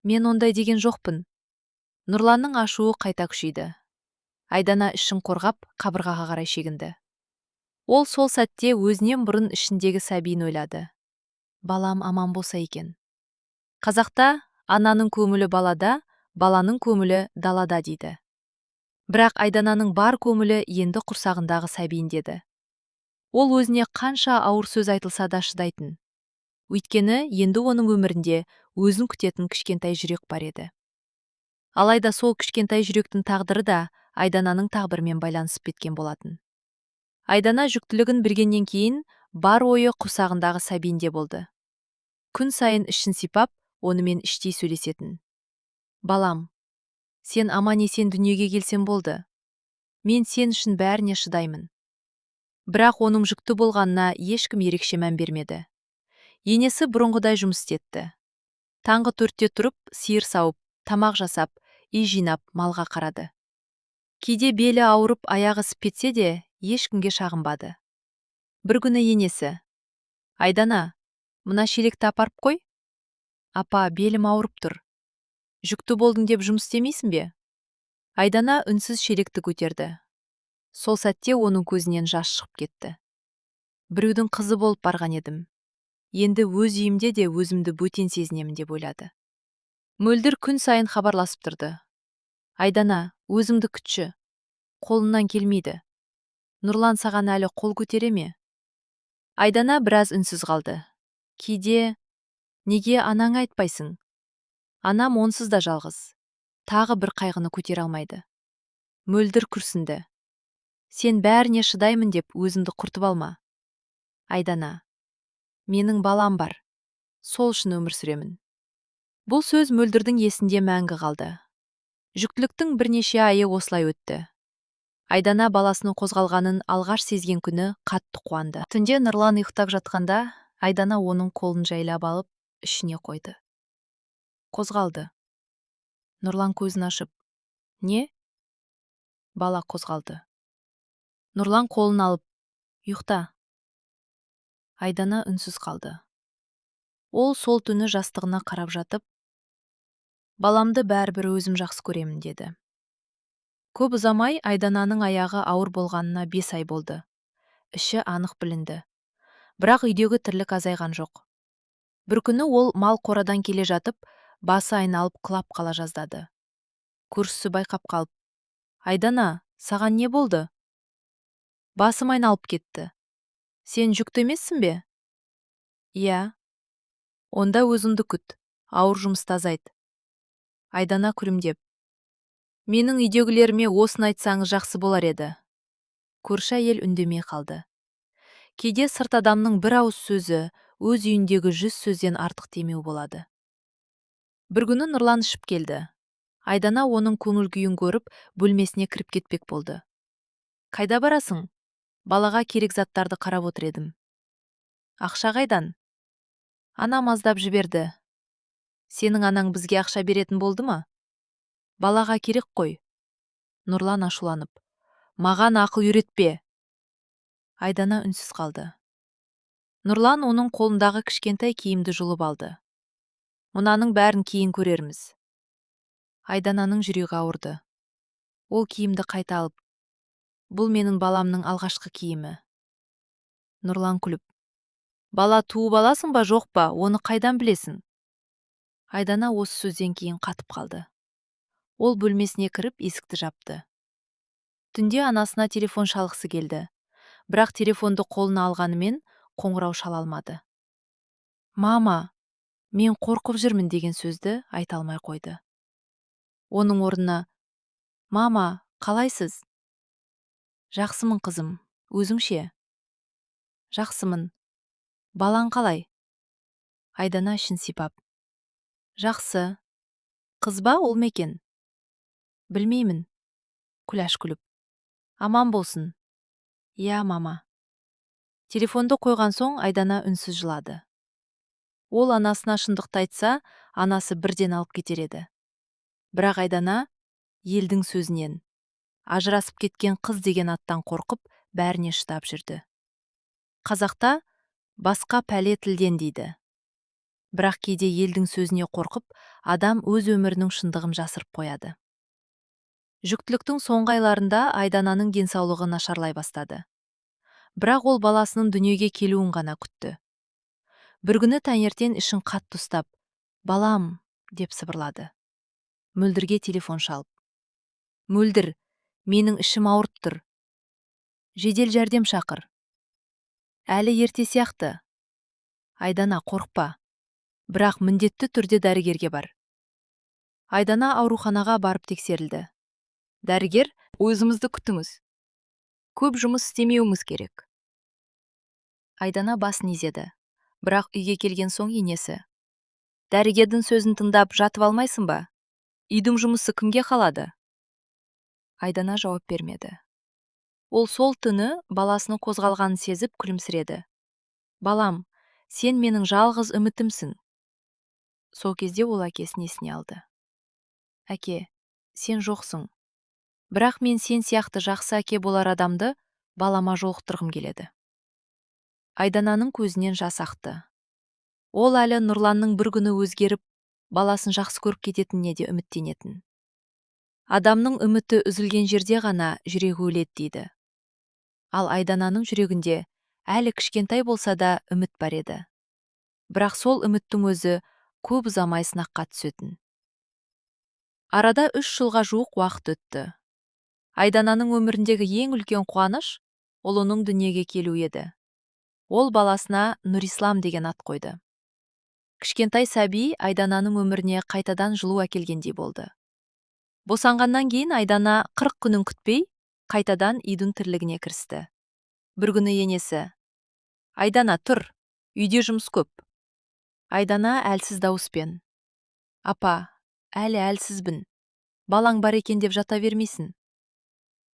«Мен ондай деген жоқпын». Нұрланның ашуы қайта күшейді. Айдана ішін қорғап, қабырғаға қарай шегінді. Ол сол сәтте өзінен бұрын ішіндегі сәбиін ойлады. «Балам аман болса екен». Қазақта: «Ананың көңілі балада, баланың көңілі далада», – дейді. Бірақ Айдананың бар көңілі енді құрсағындағы сәбиінде еді. Ол өзіне қанша ауыр сөз айтылса да шыдайтын, өйткені енді оның өмірінде өзін күтетін кішкентай жүрек бар еді. Алайда сол кішкентай жүректің тағдыры да Айдананың тағдырымен байланысып кеткен болатын. Айдана жүктілігін білгеннен кейін бар ойы құрсағындағы сәбиінде болды. Күн сайын ішін сипап, онымен іштей сөйлесетін. «Балам, сен аман-есен дүниеге келсең болды, мен сен үшін бәріне шыдаймын». Бірақ оның жүкті болғанына ешкім ерекше мән бермеді. Енесі бұрынғыдай жұмыс істетті. Таңғы 4-те тұрып, сиыр сауып, тамақ жасап, үй жинап, малға қарады. Кейде белі ауырып, аяғы ісіп кетсе де, ешкімге шағынбады. Бір күні енесі: «Айдана, мына шелекті апарып қой». «Апа, белім ауырып тұр». «Жүкті болдың деп жұмыс істемейсің бе?» Айдана үнсіз шелекті көтерді. Сол сәтте оның көзінен жас шығып кетті. «Біреудің қызы болып барған едім. Енді өз үйімде де өзімді бөтен сезінемін деп ойлады. Мөлдір күн сайын хабарласып тұрды. «Айдана, өзіңді күтші. Қолынан келмейді. Нұрлан саған әлі қол көтере ме?» Айдана біраз үнсіз қалды. «Кейде неге анаңа айтпайсың?» «Анам онсыз да жалғыз. Тағы бір қайғыны көтере алмайды». Мөлдір күрсінді. «Сен бәріне шыдаймын деп өзіңді құртып алма. Айдана, менің балам бар. Сол үшін өмір сүремін». Бұл сөз Мөлдірдің есінде мәңгі қалды. Жүктіліктің бірнеше айы осылай өтті. Айдана баласының қозғалғанын алғаш сезген күні қатты қуанды. Түнде Нұрлан ұйықтап жатқанда, Айдана оның қолын жайлап алып, ішіне қойды. Қозғалды. Нұрлан көзін ашып: «Не?» Бала қозғалды. Нұрлан қолын алып: «Ұйықта». Айдана үнсіз қалды. Ол сол түні жастығына қарап жатып: «Баламды бәрібір өзім жақсы көремін», – деді. Көп ұзамай Айдананың аяғы ауыр болғанына 5 ай болды. Іші анық білінді. Бірақ үйдегі тірлік азайған жоқ. Бір күні ол мал қорадан келе жатып, басы айналып, құлап қала жаздады. Көршісі байқап қалып: «Айдана, саған не болды?» «Басым айналып кетті». «Сен жүкті емессің бе?» «Иә». «Онда өзіңді күт, ауыр жұмысты азайт». Айдана күлімдеп: «Менің үйдегілеріме осыны айтсаңыз, жақсы болар еді». Көрші әйел үндемей қалды. Кейде сырт адамның бір ауыз сөзі өз үйіндегі 100 сөзден артық демеу болады. Бір күні Нұрлан ішіп келді. Айдана оның көңіл күйін көріп, бөлмесіне кіріп кетпек болды. «Қайда барасың?» «Балаға керек заттарды қарап отыр едім». «Ақша қайдан?» «Анам аздап жіберді». «Сенің анаң бізге ақша беретін болды ма?» «Балаға керек қой». Нұрлан ашуланып: «Маған ақыл үйретпе!» Айдана үнсіз қалды. Нұрлан оның қолындағы кішкентай киімді жұлып алды. «Мынаның бәрін кейін көрерміз». Айдананың жүрегі ауырды. Ол киімді қайта алып: «Бұл менің баламның алғашқы киімі». Нұрлан күліп: «Бала туып аласың ба, жоқ па, оны қайдан білесің?» Айдана осы сөзден кейін қатып қалды. Ол бөлмесіне кіріп, есікті жапты. Түнде анасына телефон шалғысы келді. Бірақ телефонды қолына алғанымен, қоңырау шала алмады. «Мама, мен қорқып жүрмін» деген сөзді айта алмай қойды. Оның орнына: «Мама, қалайсыз?» «Жақсымын, қызым, өзің ше?» «Жақсымын. Балаң қалай?» Айдана ішін сипап: «Жақсы. Қыз ба, ұл ма екен?» «Білмеймін». Күләш күліп: «Аман болсын». «Иә, мама». Телефонды қойған соң Айдана үнсіз жылады. Ол анасына шындықты айтса, анасы бірден алып кетер еді. Бірақ Айдана елдің сөзінен, ажырасып кеткен қыз деген аттан қорқып, бәріне шыдап жүрді. Қазақта «басқа пәле тілден» дейді. Бірақ кейде елдің сөзіне қорқып, адам өз өмірінің шындығын жасырып қояды. Жүктіліктің соңғы айларында Айдананың денсаулығы нашарлай бастады. Бірақ ол баласының дүниеге келуін ғана күтті. Бір күні таңертең ішін қатты ұстап, «Балам» деп сыбырлады. Мөлдірге телефон шалып: «Мөлдір, менің ішім ауырып тұр. Жедел жәрдем шақыр». «Әлі ерте сияқты. Айдана, қорықпа. Бірақ міндетті түрде дәрігерге бар». Айдана ауруханаға барып тексерілді. Дәрігер: Өзіңізді күтіңіз. Көп жұмыс істемеуіңіз керек. Айдана басын изеді. Бірақ үйге келген соң енесі: «Дәрігердің сөзін тыңдап жатып алмайсың ба? Үйдің жұмысы кімге қалады?» Айдана жауап бермеді. Ол сол түні баласының қозғалғанын сезіп, күлімсіреді: «Балам, сен менің жалғыз үмітімсің». Сол кезде ол әкесін есіне алды. «Әке, сен жоқсың. Бірақ мен сен сияқты жақсы әке болар адамды балама жолықтырғым келеді». Айдананың көзінен жас ақты. Ол әлі Нұрланның бір күні өзгеріп, баласын жақсы көріп кететініне де үміттенетін. Адамның үміті үзілген жерде ғана жүрегі өледі дейді. Ал Айдананың жүрегінде әлі кішкентай болса да үміт бар еді. Бірақ сол үміттің өзі көп ұзамай сынаққа түсетін. Арада 3 жылға жуық уақыт өтті. Айдананың өміріндегі ең үлкен қуаныш ұлының дүниеге келуі еді. Ол баласына Нұрислам деген ат қойды. Кішкентай сәби Айдананың өміріне қайтадан жылу әкелгендей болды. Босанғаннан кейін Айдана 40 күнін күтпей, қайтадан үйдің тірлігіне кірісті. Бір күні енесі: «Айдана, тұр, үйде жұмыс көп». Айдана әлсіз дауыспен: «Апа, әлі әлсізбін, балаң бар екен деп жата бермейсің».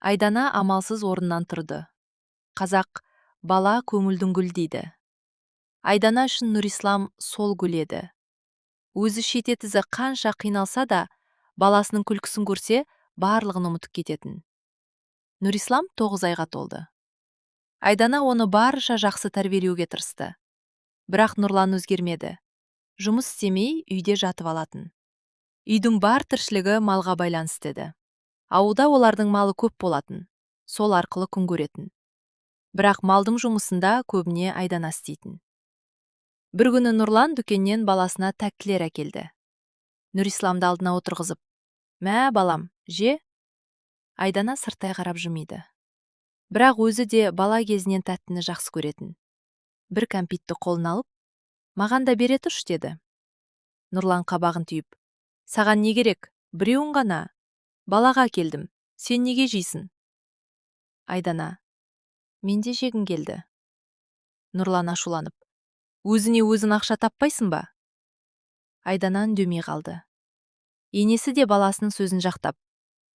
Айдана амалсыз орнынан тұрды. Қазақ «бала көңілдің гүл» дейді. Айдана үшін Нұрислам сол гүл еді. Өзі шететізі қанша қиналса да, баласының күлкісін көрсе, барлығын ұмытып кететін. Нұрислам 9 айға толды. Айдана оны барынша жақсы тәрбиелеуге тырысты. Бірақ Нұрлан өзгермеді. Жұмыс істемей, үйде жатып алатын. Үйдің бар тіршілігі малға байланысты еді. Ауылда олардың малы көп болатын, сол арқылы күн көретін. Бірақ малдың жұмысында көбіне Айдана істейтін. Бір күні Нұрлан дүкеннен баласына тәттілер әкелді. Нұрисламды алдына отырғызып: «Мә, балам, же». Айдана сырттай қарап жымиды. Бірақ өзі де бала кезінен тәттіні жақсы көретін. Бір кәмпитті қолына алып: «Маған да бере тұршы», – деді. Нұрлан қабағын түйіп: «Саған не керек, біреуін ғана, балаға әкелдім, сен неге жейсің?» Айдана: «Мен де жегім келді». Нұрлан ашуланып: «Өзіңе өзің ақша таппайсың ба?» Айдана үндемей қалды. Енесі де баласының сөзін жақтап: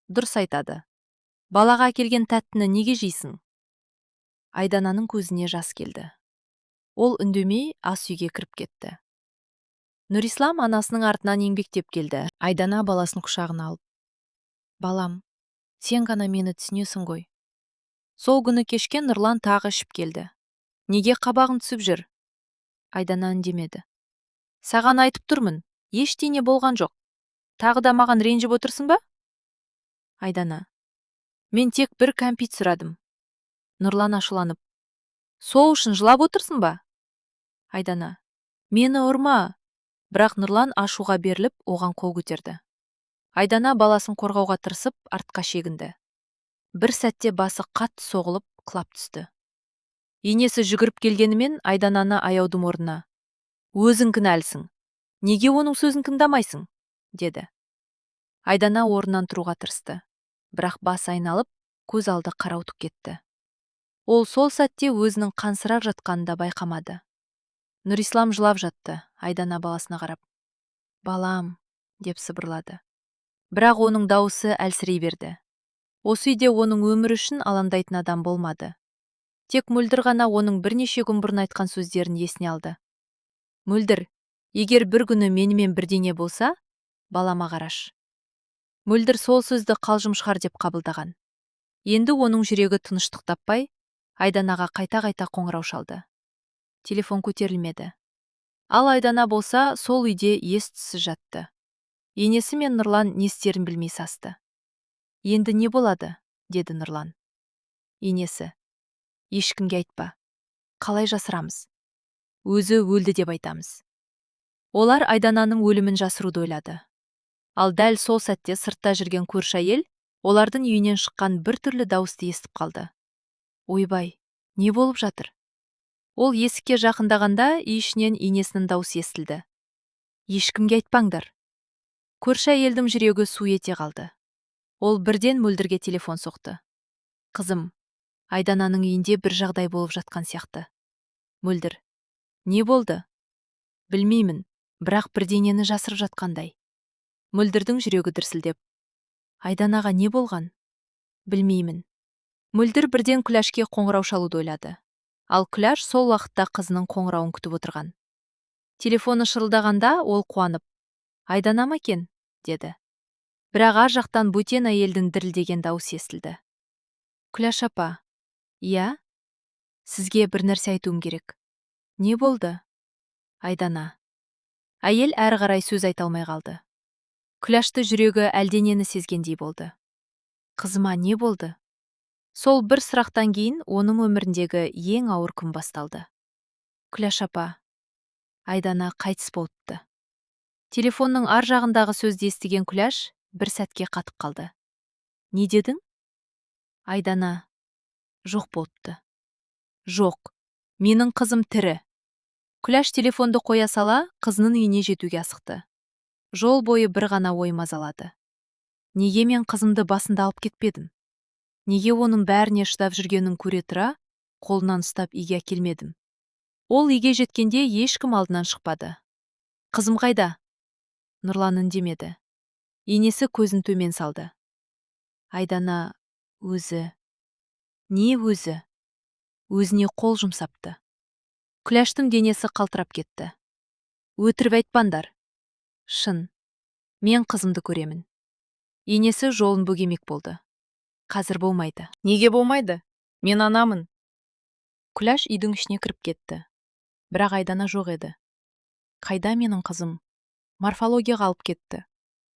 «Дұрыс айтады, балаға әкелген тәттіні неге жейсің?» Айдананың көзіне жас келді. Ол үндемей ас үйге кіріп кетті. Нұрислам анасының артынан еңбектеп келді. Айдана баласын құшағына алып: «Балам, сен ғана мені түсінесің ғой». Сол күні кешке Нұрлан тағы ішіп келді. «Неге қабағың түсіп жүр?» Айдана үндемеді. «Саған айтып тұрмын, ештеңе болған жоқ, тағы да маған ренжіп отырсың ба?» Айдана: «Мен тек бір кәмпит сұрадым». Нұрлан ашуланып: «Сол үшін жылап отырсың ба?» Айдана: «Мені ұрма». Бірақ Нұрлан ашуға беріліп, оған қол көтерді. Айдана баласын қорғауға тырысып, артқа шегінді. Бір сәтте басы қатты соғылып, құлап түсті. Енесі жүгіріп келгенімен, Айдананы аяудың орнына: «Өзің кінәлісің, неге оның сөзін тыңдамайсың?» – деді. Айдана орнынан тұруға тырысты, бірақ басы айналып, көз алды қарауытып кетті. Ол сол сәтте өзінің қансырап жатқанын да байқамады. Нұрислам жылап жатты. Айдана баласына қарап: «Балам», – деп сыбырлады. Бірақ оның дауысы әлсірей берді. Осы үйде оның өмірі үшін алаңдайтын адам болмады. Тек Мөлдір ғана оның бірнеше күн бұрын айтқан сөздерін есіне алды. «Мөлдір, егер бір күні менімен бірдеңе болса, балама қарашы». Мөлдір сол сөзді қалжың шығар деп қабылдаған. Енді оның жүрегі тыныштық таппай, Айданаға қайта-қайта қоңырау шалды. Телефон көтерілмеді. Ал Айдана болса, сол үйде ес-түссіз жатты. Енесі мен Нұрлан не істерін білмей састы. «Енді не болады?» – деді Нұрлан. Енесі: «Ешкімге айтпа». «Қалай жасырамыз?» «Өзі өлді деп айтамыз». Олар Айдананың өлімін жасыруды ойлады. Ал дәл сол сәтте сыртта жүрген көрші әйел олардың үйінен шыққан біртүрлі дауысты естіп қалды. «Ойбай, не болып жатыр?» Ол есікке жақындағанда, үй ішінен енесінің даусы естілді: «Ешкімге айтпаңдар». Көрші әйелдің жүрегі су ете қалды. Ол бірден Мөлдірге телефон соқты: «Қызым, Айдананың үйінде бір жағдай болып жатқан сияқты». Мөлдір: «Не болды?» «Білмеймін, бірақ бірдеңені жасырып жатқандай». Мөлдірдің жүрегі дүрсілдеп: «Айданаға не болған?» «Білмеймін». Мөлдір бірден Күләшке қоңырау шалуды ойлады. Ал Күләш сол уақытта қызының қоңырауын күтіп отырған. Телефоны шырылдағанда, ол қуанып: «Айдана ма екен?» – деді. Бірақ ар жақтан бөтен әйелдің дірілдеген даусы естілді. «Күләш апа, иә, сізге бір нәрсе айтуым керек». «Не болды?» «Айдана…» Әйел әрі қарай сөз айта алмай қалды. Күләшті жүрегі әлденені сезгендей болды. «Қызыма не болды?» Сол бір сұрақтан кейін оның өміріндегі ең ауыр күн басталды. «Күләш апа…» Айдана қайтыс болыпты. Телефонның ар жағындағы сөзді естіген Күләш бір сәтке қатып қалды. Не дедің? Айдана жоқ болыпты. Жоқ, менің қызым тірі. Күләш телефонды қоя сала, қызының үйіне жетуге асықты. Жол бойы бір ғана ой мазалады: неге мен қызымды басында алып кетпедім? Неге оның бәріне шыдап жүргенін көре тұра, қолынан ұстап үйге әкелмедім? Ол үйге жеткенде ешкім алдынан шықпады. Қызым қайда? Нұрлан үндемеді. Енесі көзін төмен салды. Айдана өзі. Не өзі? Өзіне қол жұмсапты. Күләштің денесі қалтырап кетті. Өтірік айтпаңдар. Шын. Мен қызымды көремін. Енесі жолын бөгемек болды. Қазір болмайды. Неге болмайды? Мен анамын. Күләш үйдің ішіне кіріп кетті. Бірақ Айдана жоқ еді. Қайда менің қызым? Морфологияға алып кетті.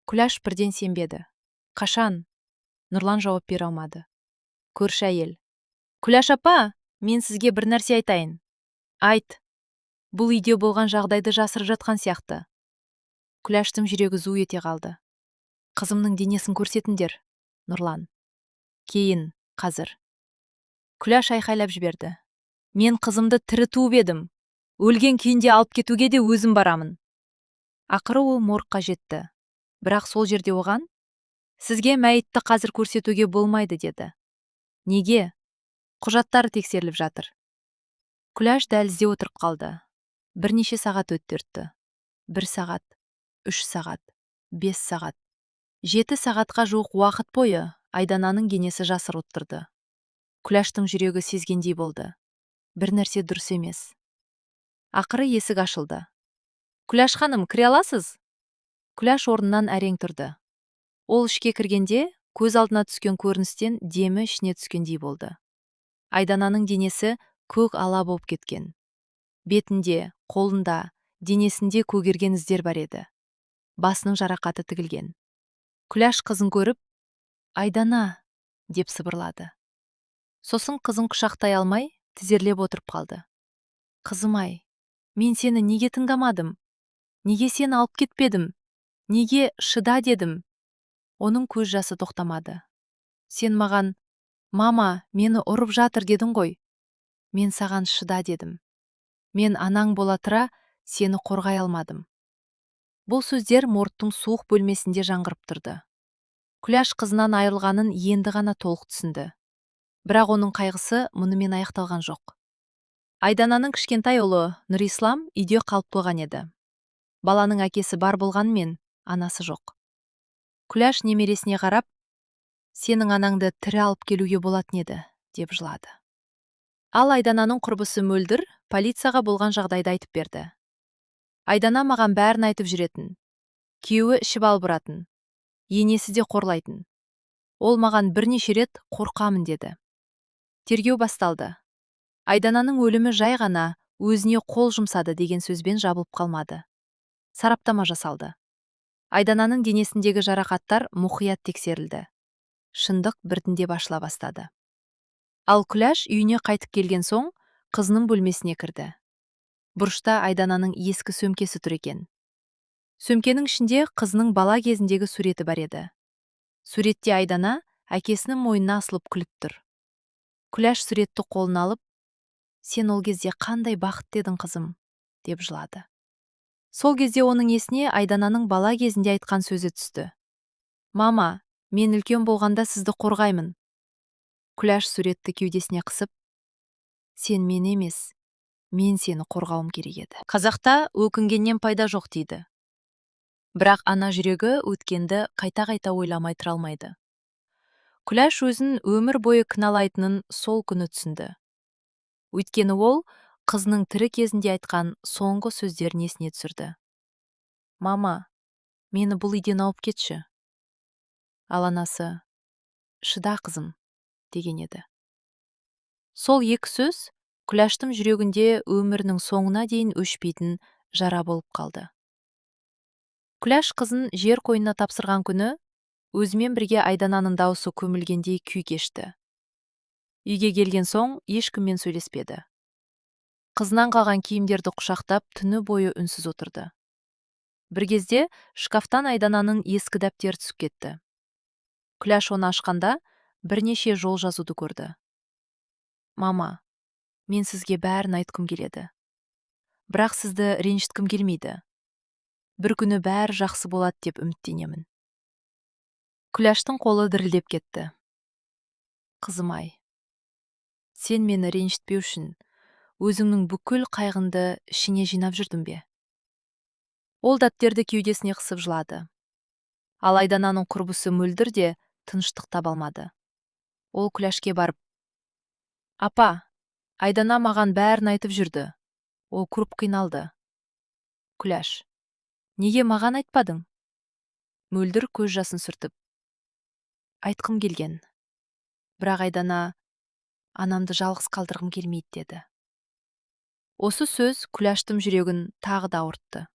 Күләш бірден сенбеді. Қашан? Нұрлан жауап бере алмады. Көрші әйел: Күләш апа, мен сізге бір нәрсе айтайын. Айт. Бұл үйде болған жағдайды жасырып жатқан сияқты. Күләштің жүрегі зу ете қалды. Қызымның денесін көрсетіңдер, Нұрлан. Кейін, қазір. Күләш айқайлап жіберді. Мен қызымды тірі туып едім. Өлген күйінде алып кетуге де өзім барамын. Ақыры ол моргқа жетті. Бірақ сол жерде оған: «Сізге мәйітті қазір көрсетуге болмайды», – деді. Неге? Құжаттары тексеріліп жатыр. Күләш дәлізде отырып қалды. Бірнеше сағат өтті. 1 сағат, 3 сағат, 5 сағат. 7 сағатқа жуық уақыт бойы Айдананың денесі жасырылып тұрды. Күләштің жүрегі сезгендей болды. Бір нәрсе дұрыс емес. Ақыры есік ашылды. Күләш ханым, кіре аласыз? Күләш орнынан әрең тұрды. Ол ішке кіргенде, көз алдына түскен көріністен демі ішіне түскендей болды. Айдананың денесі көк ала болып кеткен. Бетінде, қолында, денесінде көгерген іздер бар еді. Басының жарақаты тігілген. Күләш қызын көріп, «Айдана», – деп сыбырлады. Сосын қызын құшақтай алмай, тізерлеп отырып қалды. Қызым-ай, мен сені неге тыңдамадым? Неге сені алып кетпедім? Неге шыда дедім? Оның көз жасы тоқтамады. Сен маған: «Мама, мені ұрып жатыр», – дедің ғой. Мен саған шыда дедім. Мен анаң бола тұра, сені қорғай алмадым. Бұл сөздер моргтың суық бөлмесінде жаңғырып тұрды. Күләш қызынан айырылғанын енді ғана толық түсінді. Бірақ оның қайғысы мұнымен аяқталған жоқ. Айдананың кішкентай ұлы Нұрислам үйде қалып қойған еді. Баланың әкесі бар болғанымен, анасы жоқ. Күләш немересіне қарап, «Сенің анаңды тірі алып келуге болатын еді», – деп жылады. Ал Айдананың құрбысы Мөлдір полицияға болған жағдайды айтып берді. Айдана маған бәрін айтып жүретін. Күйеуі ішіп алып ұратын. Енесі де қорлайтын. Ол маған бірнеше рет қорқамын деді. Тергеу басталды. Айдананың өлімі жай ғана өзіне қол жұмсады деген сөзбен жабылып қалмады. Сараптама жасалды. Айдананың денесіндегі жарақаттар мұқият тексерілді. Шындық біртіндеп ашыла бастады. Ал Күләш үйіне қайтып келген соң, қызының бөлмесіне кірді. Бұрышта Айдананың ескі сөмкесі тұр екен. Сөмкенің ішінде қызының бала кезіндегі суреті бар еді. Суретте Айдана әкесінің мойнына асылып күліп тұр. Күләш суретті қолына алып, «Сен ол кезде қандай бақытты едің, қызым», – деп жылады. Сол кезде оның есіне Айдананың бала кезінде айтқан сөзі түсті: «Мама, мен үлкен болғанда сізді қорғаймын». Күләш суретті кеудесіне қысып, «Сен мені емес, мен сені қорғауым керек еді». Қазақта «өкінгеннен пайда жоқ» дейді. Бірақ ана жүрегі өткенді қайта-қайта ойламай тұра алмайды. Күләш өзін өмір бойы кінәлайтынын сол күні түсінді. Өйткені ол қызының тірі кезінде айтқан соңғы сөздерін есіне түсірді: «Мама, мені бұл үйден алып кетші». Ал анасы: «Шыда, қызым», – деген еді. Сол екі сөз Күләштің жүрегінде өмірінің соңына дейін өшпейтін жара болып қалды. Күләш қызын жер қойнына тапсырған күні өзімен бірге Айдананың даусы көмілгендей күй кешті. Үйге келген соң ешкіммен сөйлеспеді. Қызынан қалған киімдерді құшақтап, түні бойы үнсіз отырды. Бір кезде шкафтан Айдананың ескі дәптері түсіп кетті. Күләш оны ашқанда, бірнеше жол жазуды көрді. «Мама, мен сізге бәрін айтқым келеді. Бірақ сізді ренжіткім келмейді. Бір күні бәрі жақсы болады деп үміттенемін». Күләштің қолы дірілдеп кетті. «Қызым-ай, сен мені ренжітпеу үшін өзіңнің бүкіл қайғыңды ішіңе жинап жүрдің бе?» Ол дәптерді кеудесіне қысып жылады. Ал Айдананың құрбысы Мөлдір де тыныштық таба алмады. Ол Күләшке барып: «Апа, Айдана маған бәрін айтып жүрді. Ол көп қиналды». Күләш: «Неге маған айтпадың?» Мөлдір көз жасын сүртіп: «Айтқым келген. Бірақ Айдана анамды жалғыз қалдырғым келмейді деді». Осы сөз Күләштің жүрегін тағы да ауыртты.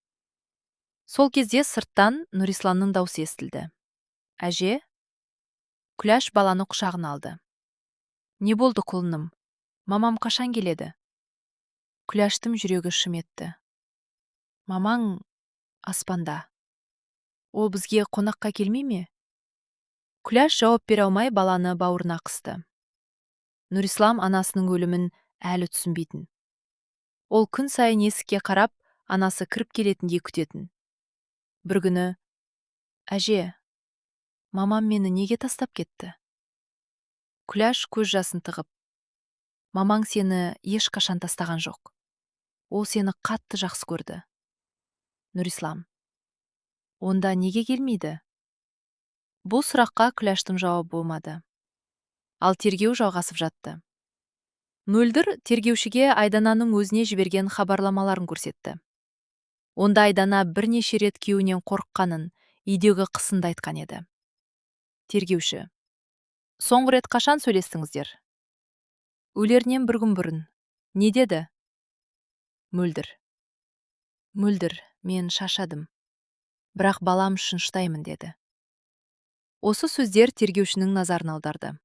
Сол кезде сырттан Нұрисламның даусы естілді: «Әже!» Күләш баланы құшағына алды. «Не болды, құлыным? Мамам қашан келеді?» Күләштің жүрегі шым етті. «Мамаң аспанда. Ол бізге қонаққа келмей ме?» Күләш жауап бере алмай, баланы бауырына қысты. Нұрислам анасының өлімін әлі түсінбейтін. Ол күн сайын есікке қарап, анасы кіріп келетіндей күтетін. Бір күні: «Әже, мамам мені неге тастап кетті?» Күләш көз жасын тығып: «Мамаң сені ешқашан тастаған жоқ. Ол сені қатты жақсы көрді». Нұрислам: «Онда неге келмейді?» Бұл сұраққа Күләштің жауабы болмады. Ал тергеу жалғасып жатты. Мөлдір тергеушіге Айдананың өзіне жіберген хабарламаларын көрсетті. Онда Айдана бірнеше рет күйеуінен қорыққанын, үйдегі қысымды айтқан еді. Тергеуші: «Соңғы рет қашан сөйлестіңіздер?» «Өлерінен бір күн бұрын». «Не деді?» Мөлдір: «Мөлдір, мен шаршадым. Бірақ балам үшін шыдаймын деді». Осы сөздер тергеушінің назарын аударды.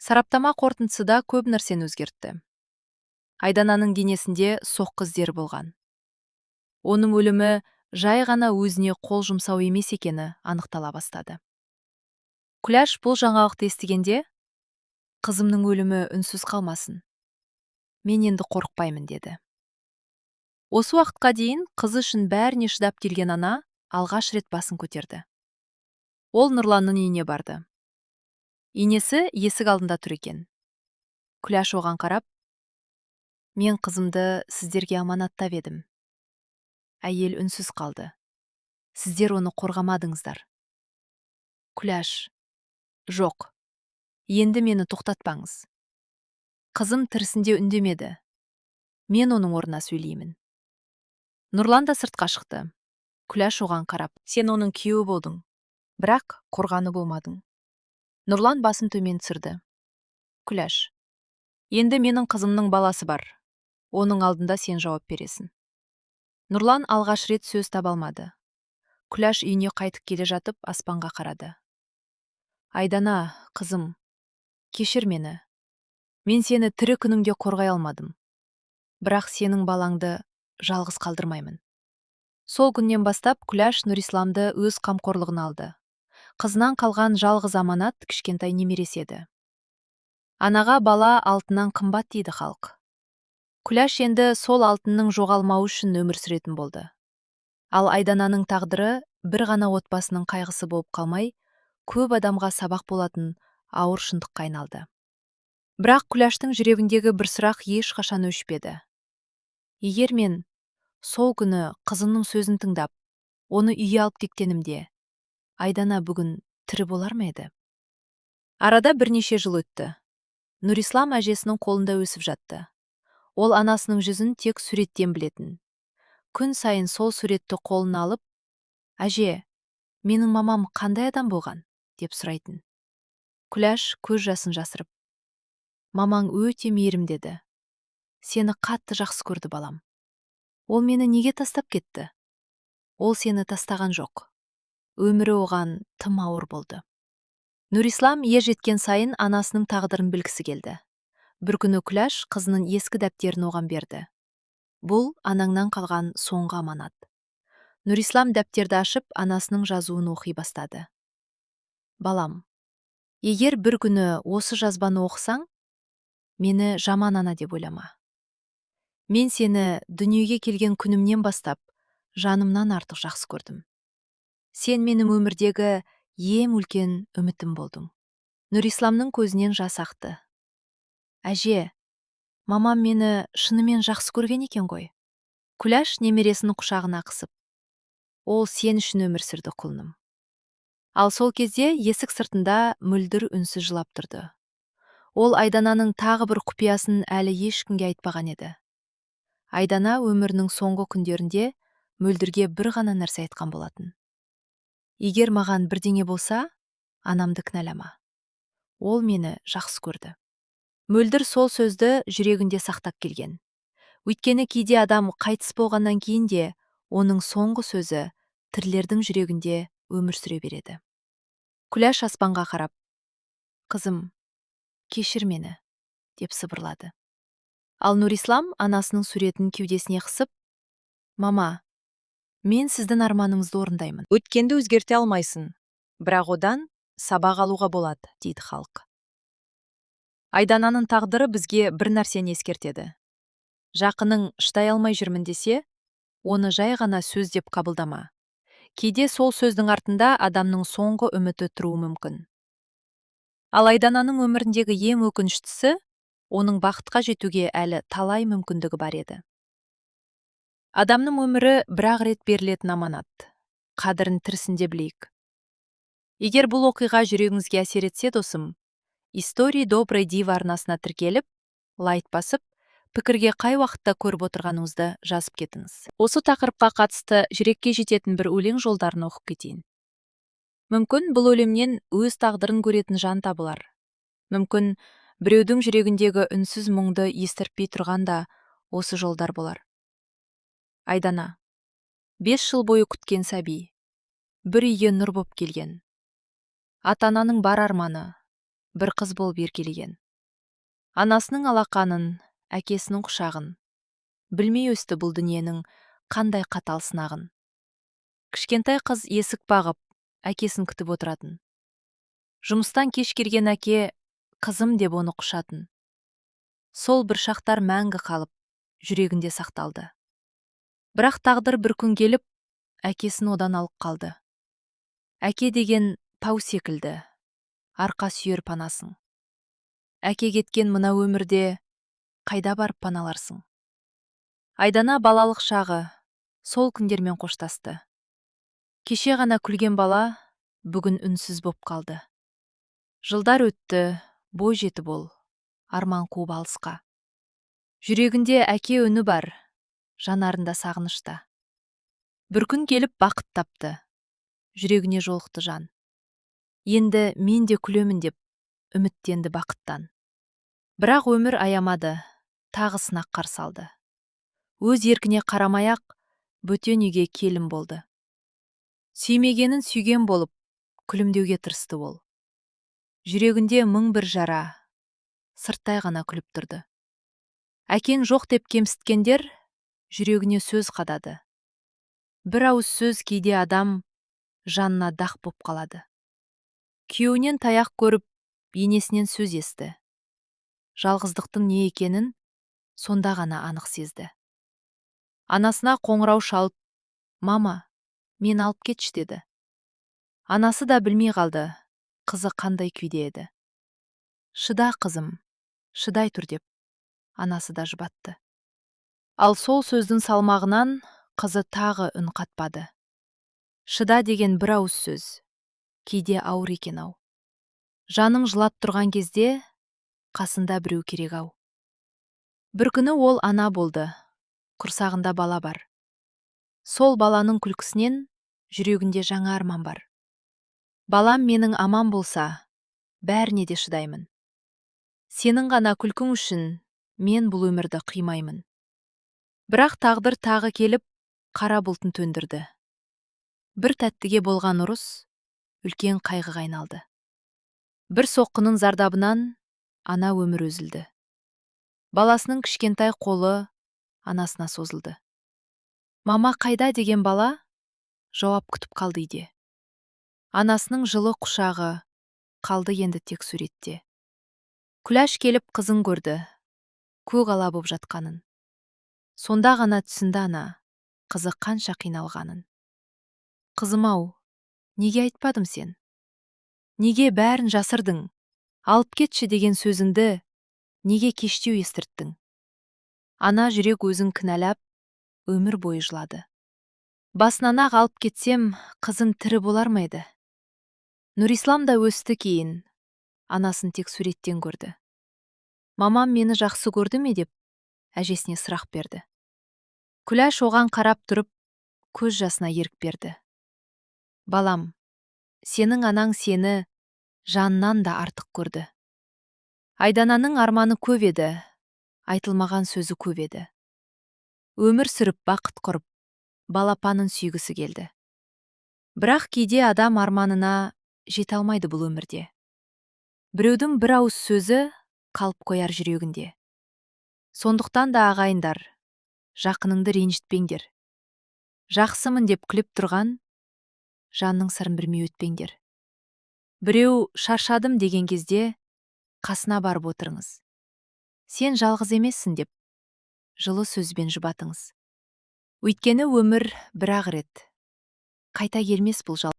Сараптама қорытындысы да көп нәрсені өзгертті. Айдананың денесінде соққы іздері болған. Оның өлімі жай ғана өзіне қол жұмсау емес екені анықтала бастады. Күләш бұл жаңалықты естігенде: «Қызымның өлімі үнсіз қалмасын. Мен енді қорықпаймын», – деді. Осы уақытқа дейін қызы үшін бәріне шыдап келген ана алғаш рет басын көтерді. Ол Нұрланның үйіне барды. Енесі есік алдында тұр екен. Күләш оған қарап: «Мен қызымды сіздерге аманаттап едім». Әйел үнсіз қалды. «Сіздер оны қорғамадыңыздар». Күләш: «Жоқ, енді мені тоқтатпаңыз. Қызым тірісінде үндемеді. Мен оның орнына сөйлеймін». Нұрлан да сыртқа шықты. Күләш оған қарап: «Сен оның күйеуі болдың, бірақ қорғаны болмадың». Нұрлан басын төмен түсірді. Күләш: «Енді менің қызымның баласы бар. Оның алдында сен жауап бересің». Нұрлан алғаш рет сөз таба алмады. Күләш үйіне қайтып келе жатып, аспанға қарады. «Айдана, қызым, кешір мені. Мен сені тірі күніңде қорғай алмадым. Бірақ сенің балаңды жалғыз қалдырмаймын». Сол күннен бастап Күләш Нұрисламды өз қамқорлығына алды. Қызынан қалған жалғыз аманат кішкентай немересі еді. Анаға бала алтыннан қымбат дейді халық. Күләш енді сол алтынның жоғалмауы үшін өмір сүретін болды. Ал Айдананың тағдыры бір ғана отбасының қайғысы болып қалмай, көп адамға сабақ болатын ауыр шындыққа айналды. Бірақ Күләштің жүрегіндегі бір сұрақ ешқашан өшпеді: егер мен сол күні қызымның сөзін тыңдап, оны үйге алып кеткенімде, Айдана бүгін тірі болар ма еді? Арада бірнеше жыл өтті. Нұрислам әжесінің қолында өсіп жатты. Ол анасының жүзін тек суреттен білетін. Күн сайын сол суретті қолына алып: «Әже, менің мамам қандай адам болған?» – деп сұрайтын. Күләш көз жасын жасырып: «Мамаң өте мейірімді еді. Сені қатты жақсы көрді, балам». «Ол мені неге тастап кетті?» «Ол сені тастаған жоқ. Өмірі оған тым ауыр болды». Нұрислам ер жеткен сайын анасының тағдырын білгісі келді. Бір күні Күләш қызының ескі дәптерін оған берді. «Бұл анаңнан қалған соңғы аманат». Нұрислам дәптерді ашып, анасының жазуын оқи бастады. «Балам, егер бір күні осы жазбаны оқысаң, мені жаман ана деп ойлама. Мен сені дүниеге келген күнімнен бастап жанымнан артық жақсы көрдім. Сен менің өмірдегі ең үлкен үмітім болдың». Нұрисламның көзінен жас ақты. «Әже, мамам мені шынымен жақсы көрген екен ғой». Күләш немересін құшағына қысып: «Ол сен үшін өмір сүрді, құлыным». Ал сол кезде есік сыртында Мөлдір үнсіз жылап тұрды. Ол Айдананың тағы бір құпиясын әлі ешкімге айтпаған еді. Айдана өмірінің соңғы күндерінде Мөлдірге бір ғана нәрсе айтқан болатын: «Егер маған бірдеңе болса, анамды кінәлама. Ол мені жақсы көрді». Мөлдір сол сөзді жүрегінде сақтап келген. Өйткені кейде адам қайтыс болғаннан кейін де оның соңғы сөзі тірілердің жүрегінде өмір сүре береді. Күләш аспанға қарап: «Қызым, кешір мені», – деп сыбырлады. Ал Нұрислам анасының суретін кеудесіне қысып: «Мама, мен сіздің арманыңызды орындаймын». Өткенді өзгерте алмайсың, бірақ одан сабақ алуға болады, дейді халық. Айдананың тағдыры бізге бір нәрсені ескертеді: жақының «шыдай алмай жүрмін» десе, оны жай ғана сөз деп қабылдама. Кейде сол сөздің артында адамның соңғы үміті тұруы мүмкін. Ал Айдананың өміріндегі ең өкініштісі – оның бақытқа жетуге әлі талай мүмкіндігі бар еді. Адамның өмірі бір-ақ рет берілетін аманат. Қадірін тірісінде білейік. Егер бұл оқиға жүрегіңізге әсер етсе, досым, Истории доброй дивы арнасына тіркеліп, лайк басып, пікірге қай уақытта көріп отырғаныңызды жазып кетіңіз. Осы тақырыпқа қатысты жүрекке жететін бір өлең жолдарын оқып кетейін. Мүмкін, бұл өлеңнен өз тағдырын көретін жан табылар. Мүмкін, біреудің жүрегіндегі үнсіз мұңды естіртпей тұрған да осы жолдар болар. Айдана. 5 жыл бойы күткен сәби. Бір үйге нұр боп келген. Ата-ананың бар арманы бір қыз болып еркелеген. Анасының алақанын, әкесінің құшағын білмей өсті бұл дүниенің қандай қатал сынағын. Кішкентай қыз есік бағып, әкесін күтіп отыратын. Жұмыстан кеш келген әке «қызым» деп оны құшатын. Сол бір шақтар мәңгі қалып, жүрегінде сақталды. Бірақ тағдыр бір күн келіп, әкесін одан алып қалды. Әке деген тау секілді, арқа сүйер панасың. Әке кеткен мына өмірде қайда барып паналарсың? Айдана балалық шағы сол күндермен қоштасты. Кеше ғана күлген бала бүгін үнсіз боп қалды. Жылдар өтті, бой жетіп ол арман қуып алысқа. Жүрегінде әке үні бар, жанарында сағынышта. Бір күн келіп бақыт тапты, жүрегіне жолықты жан. Енді мен де күлемін деп үміттенді бақыттан. Бірақ өмір аямады, тағы сынақ қарсы алды. Өз еркіне қарамай ақ бөтен үйге келін болды. Сүймегенін сүйген болып күлімдеуге тырысты ол. Жүрегінде мың бір жара, сырттай ғана күліп тұрды. Әкең жоқ деп кемсіткендер жүрегіне сөз қадады. Бір ауыз сөз кейде адам жанына дақ боп қалады. Күйеуінен таяқ көріп, енесінен сөз есті. Жалғыздықтың не екенін сонда ғана анық сезді. Анасына қоңырау шалып: «Мама, мен алып кетші», – деді. Анасы да білмей қалды, қызы қандай күйде еді. «Шыда, қызым, шыдай тұр», – деп анасы да жұбатты. Ал сол сөздің салмағынан қызы тағы үн қатпады. Шыда деген бір ауыз сөз кейде ауыр екен ау. Жаның жылап тұрған кезде қасында біреу керек ау. Бір күні ол ана болды, құрсағында бала бар. Сол баланың күлкісінен жүрегінде жаңа арман бар. «Балам менің аман болса, бәріне де шыдаймын. Сенің ғана күлкің үшін мен бұл өмірді қимаймын». Бірақ тағдыр тағы келіп, қара бұлтын төндірді. Бір тәттіге болған ұрыс үлкен қайғыға айналды. Бір соққының зардабынан ана өмір үзілді. Баласының кішкентай қолы анасына созылды. «Мама қайда?» деген бала жауап күтіп қалды үйде. Анасының жылы құшағы қалды енді тек суретте. Күләш келіп қызын көрді, көк ала боп жатқанын. Сонда ғана түсінді ана қызы қанша қиналғанын. «Қызым-ау, неге айтпадым сен? Неге бәрін жасырдың? Алып кетші деген сөзіңді неге кештеу естірттің?» Ана жүрек өзін кінәлап, өмір бойы жылады. «Басынан-ақ алып кетсем, қызым тірі болар ма еді?» Нұрислам да өсті кейін, анасын тек суреттен көрді. «Мамам мені жақсы көрді ме?» деп әжесіне сұрақ берді. Күләш оған қарап тұрып, көз жасына ерік берді. «Балам, сенің анаң сені жанынан да артық көрді». Айдананың арманы көп еді, айтылмаған сөзі көп еді. Өмір сүріп, бақыт құрып, балапанын сүйгісі келді. Бірақ кейде адам арманына жете алмайды бұл өмірде. Біреудің бір ауыз сөзі қалып қояр жүрегінде. Сондықтан да, ағайындар, жақыныңды ренжітпеңдер. Жақсымын деп күліп тұрған жанның сырын білмей өтпеңдер. Біреу «шаршадым» деген кезде қасына барып отырыңыз. «Сен жалғыз емессің» деп жылы сөзбен жұбатыңыз. Өйткені өмір бір-ақ рет. Қайта келмес бұл.